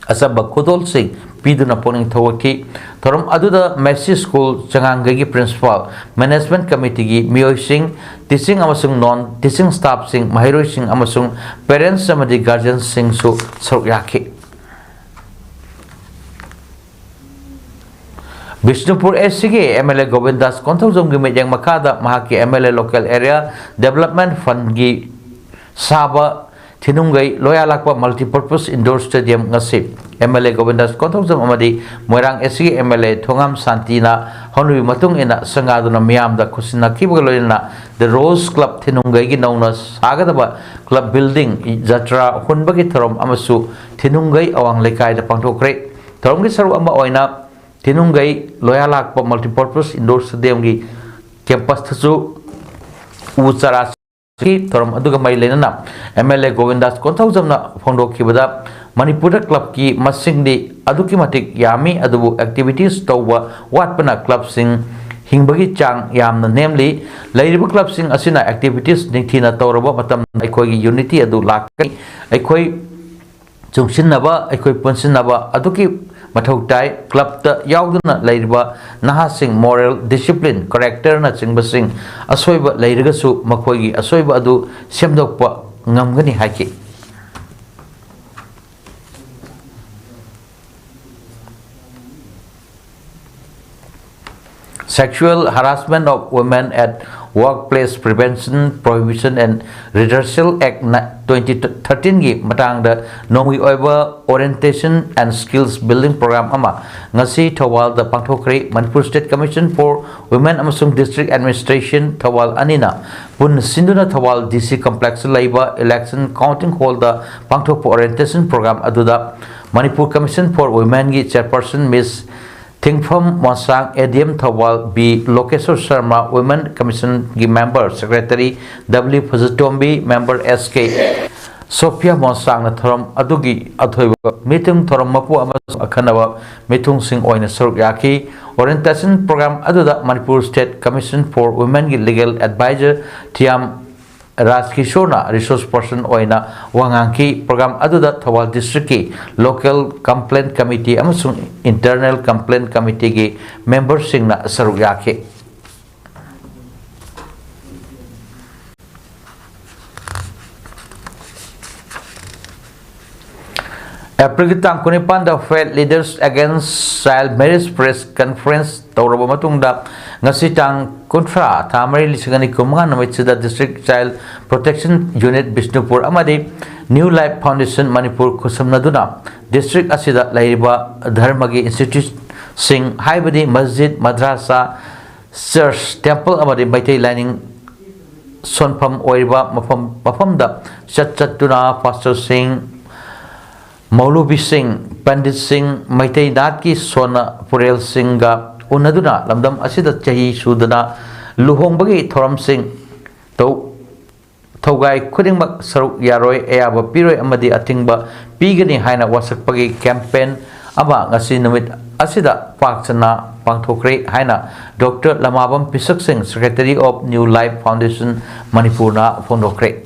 ꯑꯆꯝꯕ ꯈꯨꯗꯣꯜꯁꯤꯡ ꯄꯤꯗꯨꯅ ꯄꯨꯛꯅꯤꯡ ꯊꯧꯒꯠꯈꯤ꯫ ꯊꯧꯔꯝ ꯑꯗꯨꯗ Messi school ꯆꯉꯥꯡꯒꯩꯒꯤ principal, management committee ꯒꯤ ꯃꯤꯑꯣꯏꯁꯤꯡ, teaching ꯑꯃꯁꯨꯡ non teaching staff ꯁꯤꯡ, ꯃꯍꯩꯔꯣꯏꯁꯤꯡ ꯑꯃꯁꯨꯡ parents ꯑꯃꯗꯤ guardian ꯁꯤꯡꯁꯨ ꯁꯔꯨꯛ ꯌꯥꯈꯤ꯫ ꯕꯤꯁꯅꯨꯄꯨꯔ ꯑꯦꯁ ꯁꯤꯒꯤ ꯑꯦꯝ ꯑꯦꯜ ꯑꯦ ꯒꯣꯕꯤꯟꯗꯥꯁ ꯀꯣꯟꯊꯧꯖꯝꯒꯤ ꯃꯤꯠꯌꯦꯡ ꯃꯈꯥꯗ ꯃꯍꯥꯛꯀꯤ ꯑꯦꯝ ꯑꯦꯜ ꯑꯦ local area development fund ꯒꯤ ꯁꯥꯕ ꯊꯤꯅꯨꯡꯒꯩ ꯂꯣꯌꯥꯂꯥꯛꯄ Multipurpose Indoor Stadium ꯉꯁꯤ M L A Govindas Konthoujam ꯑꯃꯗꯤ ꯃꯣꯏꯔꯥꯡ ꯑꯦꯁ ꯁꯤꯒꯤ ꯑꯦꯝ ꯑꯦꯜ ꯑꯦ ꯊꯣꯉꯥꯝ ꯁꯥꯟꯇꯤꯅ ꯍꯧꯅꯕꯤ ꯃꯇꯨꯡ ꯏꯟꯅ ꯁꯪꯒꯥꯗꯨꯅ ꯃꯤꯌꯥꯝꯗ ꯈꯨꯠꯁꯤꯟꯅꯈꯤꯕꯒ ꯂꯣꯏꯅꯅ The Rose Club ꯊꯤꯅꯨꯡꯒꯩꯒꯤ ꯅꯧꯅ ꯁꯥꯒꯗꯕ club building, ꯖꯇ꯭ꯔꯥ ꯍꯨꯟꯕꯒꯤ ꯊꯧꯔꯝ ꯑꯃꯁꯨ ꯊꯤꯅꯨꯡꯒꯩ ꯑꯋꯥꯡ ꯂꯩꯀꯥꯏꯗ ꯄꯥꯡꯊꯣꯛꯈ꯭ꯔꯦ꯫ ꯊꯧꯔꯝꯒꯤ ꯁꯔꯨꯛ ꯑꯃ ꯑꯣꯏꯅ ꯊꯤꯅꯨꯡꯒꯩ ꯂꯣꯌꯥꯂꯥꯛꯄ Multipurpose Indoor Stadiumꯒꯤ campusꯇꯁꯨ ꯎ ꯆꯥꯔꯥ ꯊꯧꯔꯝ ꯑꯗꯨꯒ ꯃꯔꯤ ꯂꯩꯅꯅ ꯑꯦꯝ ꯑꯦꯜ ꯑꯦ ꯒꯣꯕꯤꯟꯗꯥꯁ ꯀꯣꯟꯊꯧꯖꯝꯅ ꯐꯣꯡꯗꯣꯛꯈꯤꯕꯗ, ꯃꯅꯤꯄꯨꯔꯗ clubꯀꯤ ꯃꯁꯤꯡꯗꯤ ꯑꯗꯨꯛꯀꯤ ꯃꯇꯤꯛ ꯌꯥꯝꯃꯤ, ꯑꯗꯨꯕꯨ activities ꯇꯧꯕ ꯋꯥꯠꯄꯅ clubꯁꯤꯡ ꯍꯤꯡꯕꯒꯤ ꯆꯥꯡ ꯌꯥꯝꯅ ꯅꯦꯝꯂꯤ꯫ ꯂꯩꯔꯤꯕ clubꯁꯤꯡ ꯑꯁꯤꯅ activities ꯅꯤꯡꯊꯤꯅ ꯇꯧꯔꯕ ꯃꯇꯝꯗ ꯑꯩꯈꯣꯏꯒꯤ unity ꯑꯗꯨ ꯂꯥꯛꯀꯅꯤ꯫ ꯑꯩꯈꯣꯏ ꯆꯨꯡꯁꯤꯟꯅꯕ, ꯑꯩꯈꯣꯏ ꯄꯨꯟꯁꯤꯟꯅꯕ ꯑꯗꯨꯛꯀꯤ ꯃꯊꯧ ꯇꯥꯏ꯫ Clubꯇ ꯌꯥꯎꯗꯨꯅ ꯂꯩꯔꯤꯕ ꯅꯍꯥꯁꯤꯡ moral, discipline, characterꯅꯆꯤꯡꯕꯁꯤꯡ ꯑꯁꯣꯏꯕ ꯂꯩꯔꯒꯁꯨ ꯃꯈꯣꯏꯒꯤ ꯑꯁꯣꯏꯕ ꯑꯗꯨ ꯁꯦꯝꯗꯣꯛꯄ ꯉꯝꯒꯅꯤ ꯍꯥꯏꯈꯤ꯫ Sexual Harassment of Women at Workplace Prevention, Prohibition and Redressal Act twenty thirteenꯒꯤ ꯃꯇꯥꯡꯗ ꯅꯣꯡꯃꯒꯤ ꯑꯣꯏꯕ Orientation and Skills Building Program ꯑꯃ ꯉꯁꯤ ꯊꯧꯕꯥꯜꯗ ꯄꯥꯡꯊꯣꯛꯈ꯭ꯔꯦ꯫ Manipur State Commission for Women ꯑꯃꯁꯨꯡ District Administration ꯊꯧꯕꯥꯜ ꯑꯅꯤꯅ ꯄꯨꯟꯅ ꯁꯤꯟꯗꯨꯅ ꯊꯧꯕꯥꯜ D C Complexꯇ ꯂꯩꯕ Election Counting Hallꯗ ꯄꯥꯡꯊꯣꯛꯄ Orientation Program ꯑꯗꯨꯗ Manipur Commission for Womenꯒꯤ Chairperson Miss ꯊꯤꯡꯐꯝ ꯃꯣꯟꯁꯥꯡ, A D M Thoubal B ꯂꯣꯀꯦꯁꯣꯔ Sharma, Women Commissionꯒꯤ member secretary W ꯐꯖꯇꯣꯝꯕꯤ, member S K Sophia ꯃꯣꯟꯁꯥꯡꯅ ꯊꯧꯔꯝ ꯑꯗꯨꯒꯤ ꯑꯊꯣꯏꯕ ꯃꯤꯊꯨꯡ ꯊꯧꯔꯝ ꯃꯄꯨ ꯑꯃꯁꯨꯡ ꯑꯈꯟꯅꯕ ꯃꯤꯊꯨꯡꯁꯤꯡ ꯑꯣꯏꯅ ꯁꯔꯨꯛ ꯌꯥꯈꯤ꯫ Orientation program ꯑꯗꯨꯗ Manipur State Commission for Womenꯒꯤ legal advisor Thiyam ꯔꯥꯖꯀꯤꯁꯣꯔꯅ resource person ꯑꯣꯏꯅ ꯋꯥ ꯉꯥꯡꯈꯤ꯫ Program ꯑꯗꯨꯗ ꯊꯧꯕꯥꯜ districtꯀꯤ Local Complaint Committee ꯑꯃꯁꯨꯡ Internal Complaint Committeeꯒꯤ memberꯁꯤꯡꯅ ꯁꯔꯨꯛ ꯌꯥꯈꯤ꯫ ꯑꯦꯄ꯭ꯔꯤꯜꯒꯤ ꯇꯥꯡ ꯀꯨꯟꯅꯤꯄꯥꯟꯗ Faith Leaders Against Child Marriage Press Conference ꯇꯧꯔꯕ ꯃꯇꯨꯡꯗ, ꯉꯁꯤ ꯇꯥꯡ ꯀꯨꯟꯊ꯭ꯔꯥ, ꯊꯥ ꯃꯔꯤ, ꯂꯤꯁꯤꯡ ꯑꯅꯤ ꯀꯨꯟꯃꯉꯥ ꯅꯨꯃꯤꯠꯁꯤꯗ District Child Protection Unit Bishnupur ꯑꯃꯗꯤ New Life Foundation Manipur ꯈꯨꯠꯁꯝꯅꯗꯨꯅ district ꯑꯁꯤꯗ ꯂꯩꯔꯤꯕ ꯙꯔꯃꯒꯤ instituteꯁꯤꯡ, ꯍꯥꯏꯕꯗꯤ ꯃꯁꯖꯤꯗ, ꯃꯗ꯭ꯔꯁꯥ, church, temple ꯑꯃꯗꯤ ꯃꯩꯇꯩ ꯂꯥꯏꯅꯤꯡ ꯁꯣꯟꯐꯝ ꯑꯣꯏꯔꯤꯕ ꯃꯐꯝ ꯃꯐꯝꯗ ꯆꯠ ꯆꯠꯇꯨꯅ pastorꯁꯤꯡ, ꯃꯧꯂꯨꯕꯤꯁꯤꯡ, ꯄꯟꯗꯤꯠꯁꯤꯡ, ꯃꯩꯇꯩ ꯅꯥꯠꯀꯤ ꯁꯣꯟꯅ ꯄꯨꯔꯦꯜꯁꯤꯡꯒ ꯎꯅꯗꯨꯅ ꯂꯝꯗꯝ ꯑꯁꯤꯗ ꯆꯍꯤ ꯁꯨꯗꯅ ꯂꯨꯍꯣꯡꯕꯒꯤ ꯊꯧꯔꯝꯁꯤꯡ ꯇꯧ-, ꯊꯧꯒꯥꯏ ꯈꯨꯗꯤꯡꯃꯛ ꯁꯔꯨꯛ ꯌꯥꯔꯣꯏ, ꯑꯌꯥꯕ ꯄꯤꯔꯣꯏ ꯑꯃꯗꯤ ꯑꯊꯤꯡꯕ ꯄꯤꯒꯅꯤ ꯍꯥꯏꯅ ꯋꯥꯁꯛꯄꯒꯤ campaign ꯑꯃ ꯉꯁꯤ ꯅꯨꯃꯤꯠ ꯑꯁꯤꯗ ꯄꯥꯛ ꯁꯟꯅ ꯄꯥꯡꯊꯣꯛꯈ꯭ꯔꯦ ꯍꯥꯏꯅ Doctor Lamabam ꯄꯤꯁꯛꯁꯤꯡ, Secretary of New Life Foundation ꯃꯅꯤꯄꯨꯔꯅ ꯐꯣꯡꯗꯣꯛꯈ꯭ꯔꯦ꯫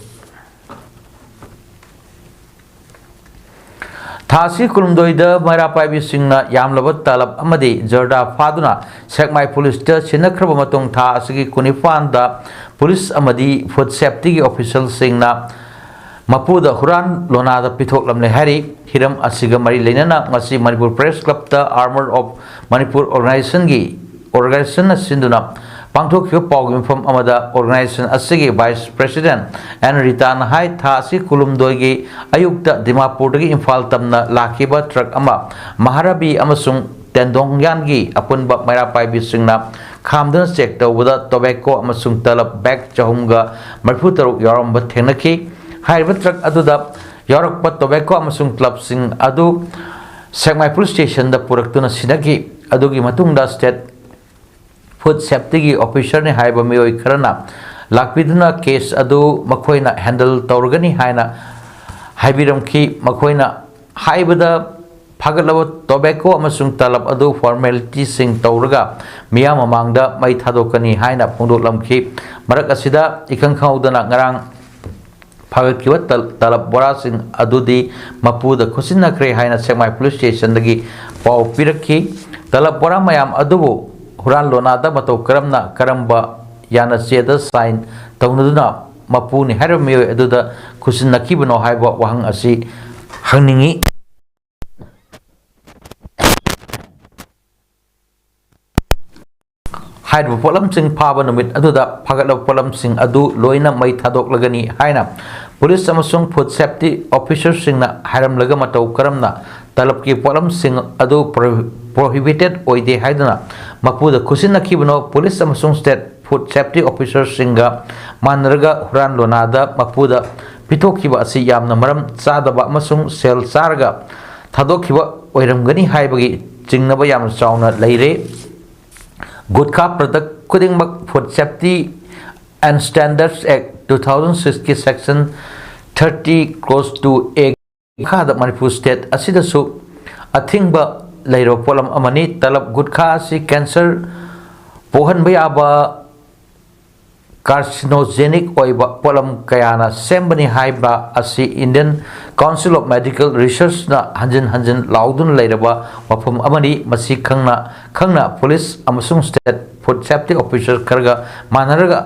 ꯊꯥ ꯑꯁꯤ ꯀꯨꯟꯍꯨꯝꯗꯣꯏꯗ ꯃꯩꯔꯥ ꯄꯥꯏꯕꯤꯁꯤꯡꯅ ꯌꯥꯝꯂꯕ ꯇꯂꯕ ꯑꯃꯗꯤ ꯖꯔꯗꯥ ꯐꯥꯗꯨꯅ ꯁꯦꯛꯃꯥꯏ ꯄꯨꯂꯤꯁꯇ ꯁꯤꯟꯅꯈ꯭ꯔꯕ ꯃꯇꯨꯡ, ꯊꯥ ꯑꯁꯤꯒꯤ ꯀꯨꯟꯅꯤꯄꯥꯟꯗ ꯄꯨꯂꯤꯁ ꯑꯃꯗꯤ food safetyꯒꯤ officialꯁꯤꯡꯅ ꯃꯄꯨꯗ ꯍꯨꯔꯥꯟ ꯂꯣꯅꯥꯗ ꯄꯤꯊꯣꯛꯂꯝꯂꯦ ꯍꯥꯏꯔꯤ꯫ ꯍꯤꯔꯝ ꯑꯁꯤꯒ ꯃꯔꯤ ꯂꯩꯅꯅ ꯉꯁꯤ Manipur Press Clubꯇ Armor of Manipur Organizationꯒꯤ, organizationꯅ ꯁꯤꯟꯗꯨꯅ ꯄꯥꯡꯊꯣꯛꯈꯤꯕ ꯄꯥꯎꯒꯤ ꯃꯤꯐꯝ ꯑꯃꯗ organization ꯑꯁꯤꯒꯤ Vice President ꯑꯦꯟ ꯔꯤꯇꯥꯅ ꯍꯥꯏ, ꯊꯥ ꯑꯁꯤ ꯀꯨꯟꯍꯨꯝꯗꯣꯏꯒꯤ ꯑꯌꯨꯛꯇ ꯗꯤꯃꯥꯄꯨꯔꯗꯒꯤ ꯏꯝꯐꯥꯜ ꯇꯝꯅ ꯂꯥꯛꯈꯤꯕ truck ꯑꯃ ꯃꯍꯥꯔꯥꯕꯤ ꯑꯃꯁꯨꯡ ꯇꯦꯟꯗꯣꯡꯌꯥꯟꯒꯤ ꯑꯄꯨꯟꯕ ꯃꯩꯔꯥ ꯄꯥꯏꯕꯤꯁꯤꯡꯅ ꯈꯥꯝꯗꯨꯅ check ꯇꯧꯕꯗ tobacco ꯑꯃꯁꯨꯡ ꯇꯂꯕ bag ꯆꯍꯨꯝꯒ ꯃꯔꯤꯐꯨ ꯇꯔꯨꯛ ꯌꯥꯎꯔꯝꯕ ꯊꯦꯡꯅꯈꯤ꯫ ꯍꯥꯏꯔꯤꯕ truck ꯑꯗꯨꯗ ꯌꯥꯎꯔꯛꯄ tobacco ꯑꯃꯁꯨꯡ ꯇꯂꯕꯁꯤꯡ ꯑꯗꯨ ꯁꯦꯛꯃꯥꯏ police stationꯗ ꯄꯨꯔꯛꯇꯨꯅ ꯁꯤꯟꯅꯈꯤ꯫ ꯑꯗꯨꯒꯤ ꯃꯇꯨꯡꯗ state food safetyꯒꯤ officerꯅꯤ ꯍꯥꯏꯕ ꯃꯤꯑꯣꯏ ꯈꯔꯅ ꯂꯥꯛꯄꯤꯗꯨꯅ case ꯑꯗꯨ ꯃꯈꯣꯏꯅ handle ꯇꯧꯔꯒꯅꯤ ꯍꯥꯏꯅ ꯍꯥꯏꯕꯤꯔꯝꯈꯤ꯫ ꯃꯈꯣꯏꯅ ꯍꯥꯏꯕꯗ, ꯐꯥꯒꯠꯂꯕ tobacco ꯑꯃꯁꯨꯡ ꯇꯂꯕ ꯑꯗꯨ formalityꯁꯤꯡ ꯇꯧꯔꯒ ꯃꯤꯌꯥꯝ ꯃꯃꯥꯡꯗ ꯃꯩ ꯊꯥꯗꯣꯛꯀꯅꯤ ꯍꯥꯏꯅ ꯐꯣꯡꯗꯣꯛꯂꯝꯈꯤ꯫ ꯃꯔꯛ ꯑꯁꯤꯗ, ꯏꯈꯪ ꯈꯪꯍꯧꯗꯅ ꯉꯔꯥꯡ ꯐꯥꯒꯠꯈꯤꯕ ꯇꯜ-, ꯇꯂꯕ ꯕꯣꯔꯥꯁꯤꯡ ꯑꯗꯨꯗꯤ ꯃꯄꯨꯗ ꯈꯨꯠꯁꯤꯟꯅꯈ꯭ꯔꯦ ꯍꯥꯏꯅ ꯁꯦꯛꯃꯥꯏ police stationꯗꯒꯤ ꯄꯥꯎ ꯄꯤꯔꯛꯈꯤ꯫ ꯇꯂꯕ ꯕꯣꯔꯥ ꯃꯌꯥꯝ ꯑꯗꯨꯕꯨ ꯍꯨꯔꯥꯟ ꯂꯣꯅꯥꯗ ꯃꯇꯧ ꯀꯔꯝꯅ, ꯀꯔꯝꯕ ꯌꯥꯅ ꯆꯦꯗ sign ꯇꯧꯅꯗꯨꯅ ꯃꯄꯨꯅꯤ ꯍꯥꯏꯔꯤꯕ ꯃꯤꯑꯣꯏ ꯑꯗꯨꯗ ꯈꯨꯠꯁꯤꯟꯅꯈꯤꯕꯅꯣ ꯍꯥꯏꯕ ꯋꯥꯍꯪ ꯑꯁꯤ ꯍꯪꯅꯤꯡꯏ꯫ ꯍꯥꯏꯔꯤꯕ ꯄꯣꯠꯂꯝꯁꯤꯡ ꯐꯥꯕ ꯅꯨꯃꯤꯠ ꯑꯗꯨꯗ ꯐꯥꯒꯠꯂꯕ ꯄꯣꯠꯂꯝꯁꯤꯡ ꯑꯗꯨ ꯂꯣꯏꯅ ꯃꯩ ꯊꯥꯗꯣꯛꯂꯒꯅꯤ ꯍꯥꯏꯅ ꯄꯨꯂꯤꯁ ꯑꯃꯁꯨꯡ ꯐꯨꯗ ꯁꯦꯐꯇꯤ ꯑꯣꯐꯤꯁꯔꯁꯤꯡꯅ ꯍꯥꯏꯔꯝꯂꯒ, ꯃꯇꯧ ꯀꯔꯝꯅ ꯇꯂꯕꯀꯤ ꯄꯣꯠꯂꯝꯁꯤꯡ ꯑꯗꯨ ꯄ꯭ꯔꯣ-, ꯄ꯭ꯔꯣꯍꯤꯕꯤꯇꯦꯠ ꯑꯣꯏꯗꯦ ꯍꯥꯏꯗꯨꯅ ꯃꯄꯨꯗ ꯈꯨꯠꯁꯤꯟꯅꯈꯤꯕꯅꯣ? ꯄꯨꯂꯤꯁ ꯑꯃꯁꯨꯡ ꯁ꯭ꯇꯦꯠ ꯐꯨꯗ ꯁꯦꯐꯇꯤ ꯑꯣꯐꯤꯁꯔꯁꯤꯡꯒ ꯃꯥꯟꯅꯔꯒ ꯍꯨꯔꯥꯟ ꯂꯣꯅꯥꯗ ꯃꯄꯨꯗ ꯄꯤꯊꯣꯛꯈꯤꯕ ꯑꯁꯤ ꯌꯥꯝꯅ ꯃꯔꯝ ꯆꯥꯗꯕ ꯑꯃꯁꯨꯡ ꯁꯦꯜ ꯆꯥꯔꯒ ꯊꯥꯗꯣꯛꯈꯤꯕ ꯑꯣꯏꯔꯝꯒꯅꯤ ꯍꯥꯏꯕꯒꯤ ꯆꯤꯡꯅꯕ ꯌꯥꯝꯅ ꯆꯥꯎꯅ ꯂꯩꯔꯦ꯫ ꯒꯨꯠꯈꯥ ꯄ꯭ꯔꯗꯛ ꯈꯨꯗꯤꯡꯃꯛ Food Safety and Standards Act two thousand six ꯀꯤ Section thirty clause two A ꯃꯈꯥꯗ ꯃꯅꯤꯄꯨꯔ ꯁ꯭ꯇꯦꯠ ꯑꯁꯤꯗꯁꯨ ꯑꯊꯤꯡꯕ ꯂꯩꯔꯕ ꯄꯣꯠꯂꯝ ꯑꯃꯅꯤ꯫ ꯇꯂꯕ ꯒꯨꯠꯈꯥ ꯑꯁꯤ ꯀꯦꯟꯁꯔ ꯄꯣꯛꯍꯟꯕ ꯌꯥꯕ, ꯀꯥꯔꯁꯤꯅꯣꯖꯦꯅꯤꯛ ꯑꯣꯏꯕ ꯄꯣꯠꯂꯝ ꯀꯌꯥꯅ ꯁꯦꯝꯕꯅꯤ ꯍꯥꯏꯕ ꯑꯁꯤ Indian Council of Medical Researchꯅ ꯍꯟꯖꯤꯟ ꯍꯟꯖꯤꯟ ꯂꯥꯎꯗꯨꯅ ꯂꯩꯔꯕ ꯋꯥꯐꯝ ꯑꯃꯅꯤ꯫ ꯃꯁꯤ ꯈꯪꯅ ꯈꯪꯅ ꯄꯨꯂꯤꯁ ꯑꯃꯁꯨꯡ ꯁ꯭ꯇꯦꯠ ꯐꯨꯗ ꯁꯦꯐꯇꯤ ꯑꯣꯐꯤꯁꯔ ꯈꯔꯒ ꯃꯥꯟꯅꯔꯒ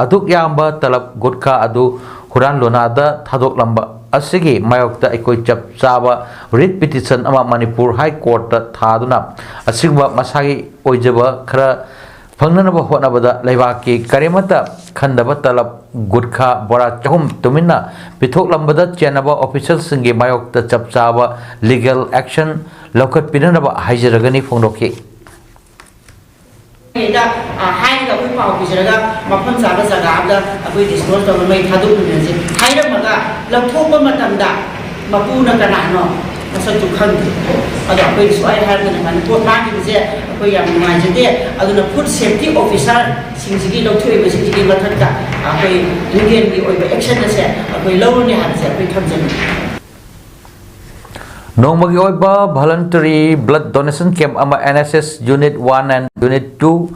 ꯑꯗꯨꯛ ꯌꯥꯝꯕ ꯇꯂꯕ ꯒꯨꯠꯈꯥ ꯑꯗꯨ ꯍꯨꯔꯥꯟ ꯂꯣꯅꯥꯗ ꯊꯥꯗꯣꯛꯂꯝꯕ ꯑꯁꯤꯒꯤ ꯃꯥꯌꯣꯛꯇ ꯑꯩꯈꯣꯏ ꯆꯞ ꯆꯥꯕ ꯔꯤꯠ ꯄꯤꯇꯤꯁꯟ ꯑꯃ ꯃꯅꯤꯄꯨꯔ ꯍꯥꯏ ꯀꯣꯔꯠꯇ ꯊꯥꯗꯨꯅ ꯑꯁꯤꯒꯨꯝꯕ ꯃꯁꯥꯒꯤ ꯑꯣꯏꯖꯕ ꯈꯔ ꯐꯪꯅꯅꯕ ꯍꯣꯠꯅꯕꯗ ꯂꯩꯕꯥꯛꯀꯤ ꯀꯔꯤꯃꯠꯇ ꯈꯟꯗꯕ ꯇꯂꯕ, ꯒꯨꯠꯈꯥ, ꯕꯣꯔꯥ ꯆꯍꯨꯝ ꯇꯨꯃꯤꯟꯅ ꯄꯤꯊꯣꯛꯂꯝꯕꯗ ꯆꯦꯟꯅꯕ ꯑꯣꯐꯤꯁꯔꯁꯤꯡꯒꯤ ꯃꯥꯌꯣꯛꯇ ꯆꯞ ꯆꯥꯕ ꯂꯤꯒꯦꯜ ꯑꯦꯛꯁꯟ ꯂꯧꯈꯠꯄꯤꯅꯅꯕ ꯍꯥꯏꯖꯔꯒꯅꯤ ꯐꯣꯡꯗꯣꯛꯈꯤ꯫ ꯍꯦꯛꯇ, ꯑ, ꯍꯥꯏꯔꯒ ꯑꯩꯈꯣꯏ ꯄꯥꯎ ꯄꯤꯖꯔꯒ ꯃꯐꯝ ꯆꯥꯕ ꯖꯒꯥ ꯑꯃꯗ ꯑꯩꯈꯣꯏ ꯗꯤꯁꯄꯣꯖ ꯇꯧꯔꯒ ꯃꯩ ꯊꯥꯗꯣꯛꯃꯤꯟꯅꯁꯦ ꯍꯥꯏꯔꯝꯃꯒ ꯂꯧꯊꯣꯛꯄ ꯃꯇꯝꯗ ꯃꯄꯨꯅ ꯀꯅꯥꯅꯣ ꯃꯁꯛꯁꯨ ꯈꯪꯗꯦ꯫ ꯑꯗꯣ ꯑꯩꯈꯣꯏ ꯁꯨꯃꯥꯏꯅ ꯍꯥꯏꯔꯒꯅ ꯁꯨꯃꯥꯏꯅ ꯄꯣꯠ ꯃꯥꯡꯈꯤꯕꯁꯦ ꯑꯩꯈꯣꯏ ꯌꯥꯝ ꯅꯨꯡꯉꯥꯏꯖꯗꯦ꯫ ꯑꯗꯨꯅ ꯐꯨꯗ ꯁꯦꯐꯇꯤ ꯑꯣꯐꯤꯁꯔꯁꯤꯡꯁꯤꯒꯤ ꯂꯧꯊꯣꯛꯏꯕꯁꯤꯡꯁꯤꯒꯤ ꯃꯊꯛꯇ ꯑꯩꯈꯣꯏ ꯂꯤꯒꯦꯜꯒꯤ ꯑꯣꯏꯕ ꯑꯦꯛꯁꯟ ꯑꯁꯦ ꯑꯩꯈꯣꯏ ꯂꯧꯔꯅꯤ ꯍꯥꯏꯕꯁꯦ ꯑꯩꯈꯣꯏ ꯊꯝꯖꯅꯤꯡꯉꯤ꯫ ꯅꯣꯡꯃꯒꯤ ꯑꯣꯏꯕ voluntary blood donation camp ꯑꯃ N S S Unit one and Unit two,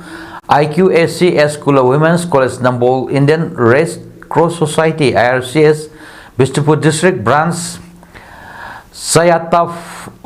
I Q A C S Kulla Women's College Nambol, Indian Red Cross Society, I R C S, Bishnupur District Branch, Sayata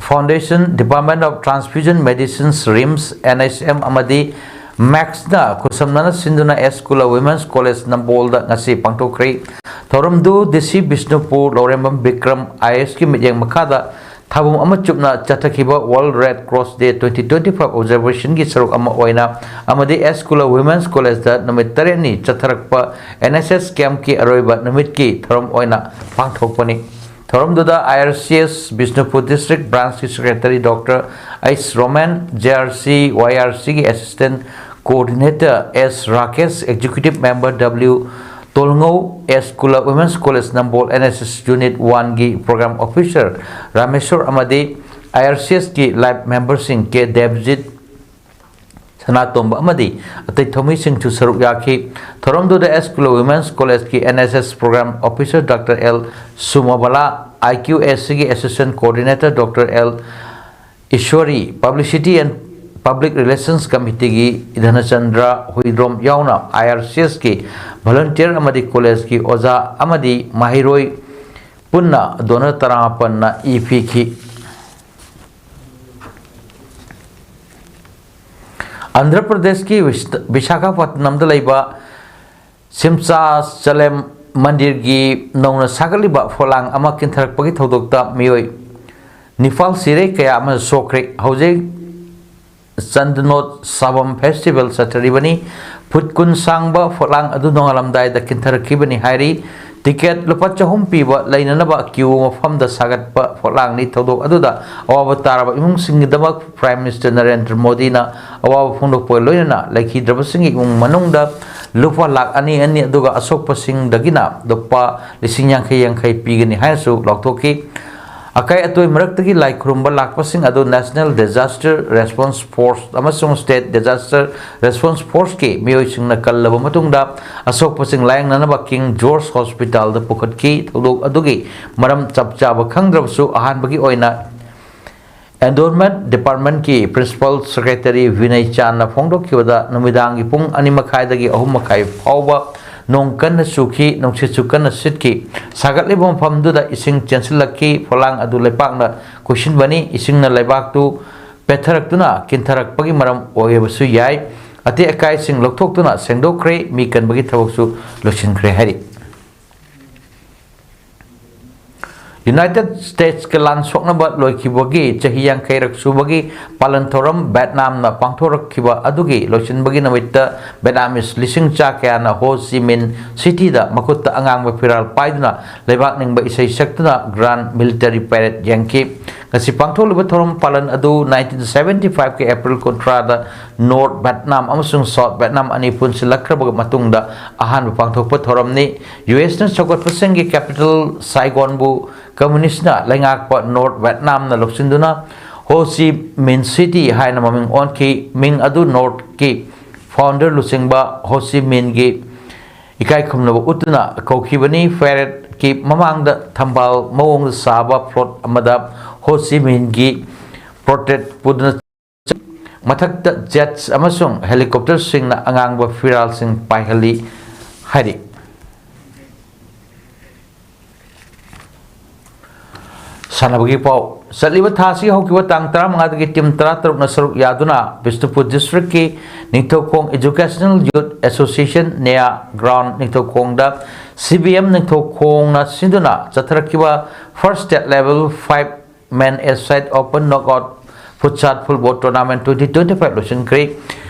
Foundation, Department of Transfusion Medicines, RIMS, N H M ꯑꯃꯗꯤ ꯃꯦꯛꯁꯅ ꯈꯨꯠꯁꯝꯅꯅ ꯁꯤꯟꯗꯨꯅ S Kulla Women's College ꯅꯝꯕꯣꯜꯗ ꯉꯁꯤ ꯄꯥꯡꯊꯣꯛꯈ꯭ꯔꯦ꯫ ꯊꯧꯔꯝꯗꯨ D C Bishnupur Laurembam Bikram I A S ꯀꯤ ꯃꯤꯠꯌꯦꯡ ꯃꯈꯥꯗ ꯊꯥꯕꯨꯝ ꯑꯃ ꯆꯨꯞꯅ ꯆꯠꯊꯈꯤꯕ World Red Cross Day twenty twenty-five observationꯒꯤ ꯁꯔꯨꯛ ꯑꯃ ꯑꯣꯏꯅ ꯑꯃꯗꯤ ꯑꯦꯁ ꯀꯨꯂ Women's Collegeꯗ ꯅꯨꯃꯤꯠ ꯇꯔꯦꯠꯅꯤ ꯆꯠꯊꯔꯛꯄ N S S campꯀꯤ ꯑꯔꯣꯏꯕ ꯅꯨꯃꯤꯠꯀꯤ ꯊꯧꯔꯝ ꯑꯣꯏꯅ ꯄꯥꯡꯊꯣꯛꯄꯅꯤ꯫ ꯊꯧꯔꯝꯗꯨꯗ I R C S Bishnupur District Branchꯀꯤ Secretary Doctor H Roman, J R C Y R Cꯒꯤ Assistant Coordinator S Rakesh, Executive Member W Tolngou, S Kula Women's College Nambol N S S Unit Oneꯒꯤ Program Officer Rameshwor ꯑꯃꯗꯤ I R C Sꯀꯤ life memberꯁꯤꯡ K Devjit, ꯁꯅꯥꯇꯣꯝꯕ ꯑꯃꯗꯤ ꯑꯇꯩ ꯊꯧꯃꯤꯁꯤꯡꯁꯨ ꯁꯔꯨꯛ ꯌꯥꯈꯤ꯫ ꯊꯧꯔꯝꯗꯨꯗ ꯑꯦꯁ ꯀꯨꯂ Women's Collegeꯀꯤ N S S Program Officer Doctor L Sumabala, I Q S Cꯒꯤ Assistant Coordinator Doctor L Ishwari, Publicity and Public Relations Committeeꯒꯤ ꯙꯅꯆꯟꯗ꯭ꯔ Huidrom ꯌꯥꯎꯅ I R C Sꯀꯤ volunteer ꯑꯃꯗꯤ collegeꯀꯤ ꯑꯣꯖꯥ ꯑꯃꯗꯤ ꯃꯍꯩꯔꯣꯏ ꯄꯨꯟꯅ dollar ꯇꯔꯥꯃꯥꯄꯟꯅ ꯏ ꯄꯤꯈꯤ꯫ ꯑꯟꯙ꯭ꯔ ꯄ꯭ꯔꯗꯦꯁꯀꯤ ꯕꯤꯁ-, ꯕꯤꯁꯥꯈꯥꯄꯠꯅꯝꯗ ꯂꯩꯕ ꯁꯤꯝꯁꯥꯆꯂꯦꯝ ꯃꯟꯗꯤꯔꯒꯤ ꯅꯧꯅ ꯁꯥꯒꯠꯂꯤꯕ ꯐꯣꯂꯥꯡ ꯑꯃ ꯀꯤꯟꯊꯔꯛꯄꯒꯤ ꯊꯧꯗꯣꯛꯇ ꯃꯤꯑꯣꯏ ꯅꯤꯄꯥꯜ ꯁꯤꯔꯦ, ꯀꯌꯥ ꯑꯃꯅ ꯁꯣꯛꯈ꯭ꯔꯦ꯫ ꯍꯧꯖꯤꯛ ꯆꯟꯗꯅꯣꯠꯁꯥꯚꯝ festival ꯆꯠꯊꯔꯤꯕꯅꯤ꯫ ꯐꯨꯠ ꯀꯨꯟ ꯁꯥꯡꯕ ꯐꯣꯂꯥꯡ ꯑꯗꯨ ꯅꯣꯡꯉꯥꯜꯂꯝꯗꯥꯏꯗ ꯀꯤꯟꯊꯔꯛꯈꯤꯕꯅꯤ ꯍꯥꯏꯔꯤ꯫ Ticket ꯂꯨꯄꯥ ꯆꯍꯨꯝ ꯄꯤꯕ ꯂꯩꯅꯅꯕ queue ꯃꯐꯝꯗ ꯁꯥꯒꯠꯄ ꯐꯣꯂꯥꯡꯅꯤ꯫ ꯊꯧꯗꯣꯛ ꯑꯗꯨꯗ ꯑꯋꯥꯕ ꯇꯥꯔꯕ ꯏꯃꯨꯡꯁꯤꯡꯒꯤꯗꯃꯛ Prime Minister ꯅꯔꯦꯟꯗ꯭ꯔ ꯃꯣꯗꯤꯅ ꯑꯋꯥꯕ ꯐꯣꯡꯗꯣꯛꯄꯒ ꯂꯣꯏꯅꯅ ꯂꯩꯈꯤꯗ꯭ꯔꯕꯁꯤꯡꯒꯤ ꯏꯃꯨꯡ ꯃꯅꯨꯡꯗ ꯂꯨꯄꯥ ꯂꯥꯈ ꯑꯅꯤ ꯑꯅꯤ, ꯑꯗꯨꯒ ꯑꯁꯣꯛꯄꯁꯤꯡꯗꯒꯤꯅ ꯂꯨꯄꯥ ꯂꯤꯁꯤꯡ ꯌꯥꯡꯈꯩ ꯌꯥꯡꯈꯩ ꯄꯤꯒꯅꯤ ꯍꯥꯏꯅꯁꯨ ꯂꯥꯎꯊꯣꯛꯈꯤ꯫ ꯑꯀꯥꯏ ꯑꯇꯣꯏ ꯃꯔꯛꯇꯒꯤ ꯂꯥꯏ ꯈꯨꯔꯨꯝꯕ ꯂꯥꯛꯄꯁꯤꯡ ꯑꯗꯨ National Disaster Response Force ꯑꯃꯁꯨꯡ State Disaster Response Forceꯀꯤ ꯃꯤꯑꯣꯏꯁꯤꯡꯅ ꯀꯜꯂꯕ ꯃꯇꯨꯡꯗ ꯑꯁꯣꯛꯄꯁꯤꯡ ꯂꯥꯌꯦꯡꯅꯅꯕ King George Hospitalꯗ ꯄꯨꯈꯠꯈꯤ꯫ ꯊꯧꯗꯣꯛ ꯑꯗꯨꯒꯤ ꯃꯔꯝ ꯆꯞ ꯆꯥꯕ ꯈꯪꯗ꯭ꯔꯕꯁꯨ, ꯑꯍꯥꯟꯕꯒꯤ ꯑꯣꯏꯅ Environment Departmentꯀꯤ Principal Secretary ꯕꯤꯅꯩ ꯆꯥꯟꯅ ꯐꯣꯡꯗꯣꯛꯈꯤꯕꯗ, ꯅꯨꯃꯤꯗꯥꯡꯒꯤ ꯄꯨꯡ ꯑꯅꯤ ꯃꯈꯥꯏꯗꯒꯤ ꯑꯍꯨꯝ ꯃꯈꯥꯏ ꯐꯥꯎꯕ ꯅꯣꯡ ꯀꯟꯅ ꯆꯨꯈꯤ, ꯅꯨꯡꯁꯤꯠꯁꯨ ꯀꯟꯅ ꯁꯤꯠꯈꯤ꯫ ꯁꯥꯒꯠꯂꯤꯕ ꯃꯐꯝꯗꯨꯗ ꯏꯁꯤꯡ ꯆꯦꯟꯁꯤꯜꯂꯛꯈꯤ꯫ ꯐꯣꯂꯥꯡ ꯑꯗꯨ ꯂꯩꯄꯥꯛꯅ ꯀꯣꯏꯁꯤꯟꯕꯅꯤ꯫ ꯏꯁꯤꯡꯅ ꯂꯩꯕꯥꯛꯇꯨ ꯄꯦꯠꯊꯔꯛꯇꯨꯅ ꯀꯤꯟꯊꯔꯛꯄꯒꯤ ꯃꯔꯝ ꯑꯣꯏꯔꯕꯁꯨ ꯌꯥꯏ꯫ ꯑꯇꯦꯛ ꯑꯀꯥꯏꯁꯤꯡ ꯂꯧꯊꯣꯛꯇꯨꯅ ꯁꯦꯡꯗꯣꯛꯈ꯭ꯔꯦ꯫ ꯃꯤ ꯀꯟꯕꯒꯤ ꯊꯕꯛꯁꯨ ꯂꯣꯏꯁꯤꯟꯈ꯭ꯔꯦ ꯍꯥꯏꯔꯤ꯫ ꯌꯨꯅꯥꯏꯇꯦꯗ ꯁ꯭ꯇꯦꯠꯁꯀ ꯂꯥꯟ ꯁꯣꯛꯅꯕ ꯂꯣꯏꯈꯤꯕꯒꯤ ꯆꯍꯤ ꯌꯥꯡꯈꯩꯔꯛ ꯁꯨꯕꯒꯤ ꯄꯥꯂꯟ ꯊꯧꯔꯝ ꯚꯦꯠꯅꯥꯝꯅ ꯄꯥꯡꯊꯣꯔꯛꯈꯤꯕ ꯑꯗꯨꯒꯤ ꯂꯣꯏꯁꯤꯟꯕꯒꯤ ꯅꯨꯃꯤꯠꯇ ꯚꯦꯠꯅꯥꯃꯤꯁ ꯂꯤꯁꯤꯡ ꯆꯥ ꯀꯌꯥꯅ ꯍꯣ ꯆꯤ ꯃꯤꯟ ꯁꯤꯇꯤꯗ ꯃꯈꯨꯠꯇ ꯑꯉꯥꯡꯕ ꯐꯤꯔꯥꯜ ꯄꯥꯏꯗꯨꯅ ꯂꯩꯕꯥꯛ ꯅꯤꯡꯕ ꯏꯁꯩ ꯁꯛꯇꯨꯅ ꯒ꯭ꯔꯥꯟ ꯃꯤꯂꯤꯇꯔꯤ ꯄꯦꯔꯦꯗ ꯌꯦꯡꯈꯤ꯫ ꯉꯁꯤ ꯄꯥꯡꯊꯣꯛꯂꯤꯕ ꯊꯧꯔꯝ ꯄꯥꯂꯟ ꯑꯗꯨ ꯅꯥꯏꯟꯇꯤꯟ ꯁꯚꯦꯟꯇꯤ ꯐꯥꯏꯚꯀꯤ ꯑꯦꯄ꯭ꯔꯤꯜ ꯀꯨꯟꯊ꯭ꯔꯥꯗ ꯅꯣꯔꯠ ꯚꯦꯠꯅꯥꯝ ꯑꯃꯁꯨꯡ ꯁꯥꯎꯠ ꯚꯦꯠꯅꯥꯝ ꯑꯅꯤ ꯄꯨꯟꯁꯤꯜꯂꯛꯈ꯭ꯔꯕ ꯃꯇꯨꯡꯗ ꯑꯍꯥꯟꯕ ꯄꯥꯡꯊꯣꯛꯄ ꯊꯧꯔꯝꯅꯤ꯫ ꯌꯨ ꯑꯦꯁꯅ ꯆꯥꯎꯈꯠꯄꯁꯤꯡꯒꯤ ꯀꯦꯄꯤꯇꯦꯜ ꯁꯥꯏꯒꯣꯟꯕꯨ ꯀꯝꯃ꯭ꯌꯨꯅꯤꯁ꯭ꯠꯅ ꯂꯩꯉꯥꯛꯄ ꯅꯣꯔꯠ ꯚꯦꯠꯅꯥꯝꯅ ꯂꯧꯁꯤꯟꯗꯨꯅ ꯍꯣ ꯆꯤ ꯃꯤꯟ ꯁꯤꯇꯤ ꯍꯥꯏꯅ ꯃꯃꯤꯡ ꯑꯣꯟꯈꯤ꯫ ꯃꯤꯡ ꯑꯗꯨ ꯅꯣꯔꯠꯀꯤ ꯐꯥꯎꯟꯗꯔ ꯂꯨꯆꯤꯡꯕ ꯍꯣ ꯆꯤ ꯃꯤꯟꯒꯤ ꯏꯀꯥꯏ ꯈꯨꯝꯅꯕ ꯎꯠꯇꯨꯅ ꯀꯧꯈꯤꯕꯅꯤ꯫ ꯄꯦꯔꯦꯗꯀꯤ ꯃꯃꯥꯡꯗ ꯊꯝꯕꯥꯜ ꯃꯑꯣꯡꯗ ꯁꯥꯕ ꯐ꯭ꯂꯣꯠ ꯑꯃꯗ ꯍꯣ ꯆꯤ ꯃꯤꯟꯒꯤ ꯄꯣꯔꯇ꯭ꯔꯦꯠ ꯄꯨꯗꯨꯅ ꯃꯊꯛꯇ ꯖꯦꯠꯁ ꯑꯃꯁꯨꯡ ꯍꯦꯂꯤꯀꯣꯞꯇꯔꯁꯤꯡꯅ ꯑꯉꯥꯡꯕ ꯐꯤꯔꯥꯜꯁꯤꯡ ꯄꯥꯏꯍꯜꯂꯤ ꯍꯥꯏꯔꯤ꯫ ꯁꯥꯟꯅꯕꯒꯤ ꯄꯥꯎ꯫ ꯆꯠꯂꯤꯕ ꯊꯥ ꯑꯁꯤꯒꯤ ꯍꯧꯈꯤꯕ ꯇꯥꯡ ꯇꯔꯥꯃꯉꯥꯗꯒꯤ ꯇꯤꯝ ꯇꯔꯥꯇꯔꯨꯛꯅ ꯁꯔꯨꯛ ꯌꯥꯗꯨꯅ ꯕꯤꯁꯅꯨꯄꯨꯔ ꯗꯤꯁꯇ꯭ꯔꯤꯛꯀꯤ Ningthoukhong Educational Youth Association, NEYA ground ꯅꯤꯡꯊꯧꯈꯣꯡꯗ ꯁꯤ ꯕꯤ ꯑꯦꯝ ꯅꯤꯡꯊꯧꯈꯣꯡꯅ ꯁꯤꯟꯗꯨꯅ ꯆꯠꯊꯔꯛꯈꯤꯕ First State Level Five Men A Side Open Knockout Futsal Football Tournament twenty twenty-five ꯂꯣꯏꯁꯤꯟꯈ꯭ꯔꯦ꯫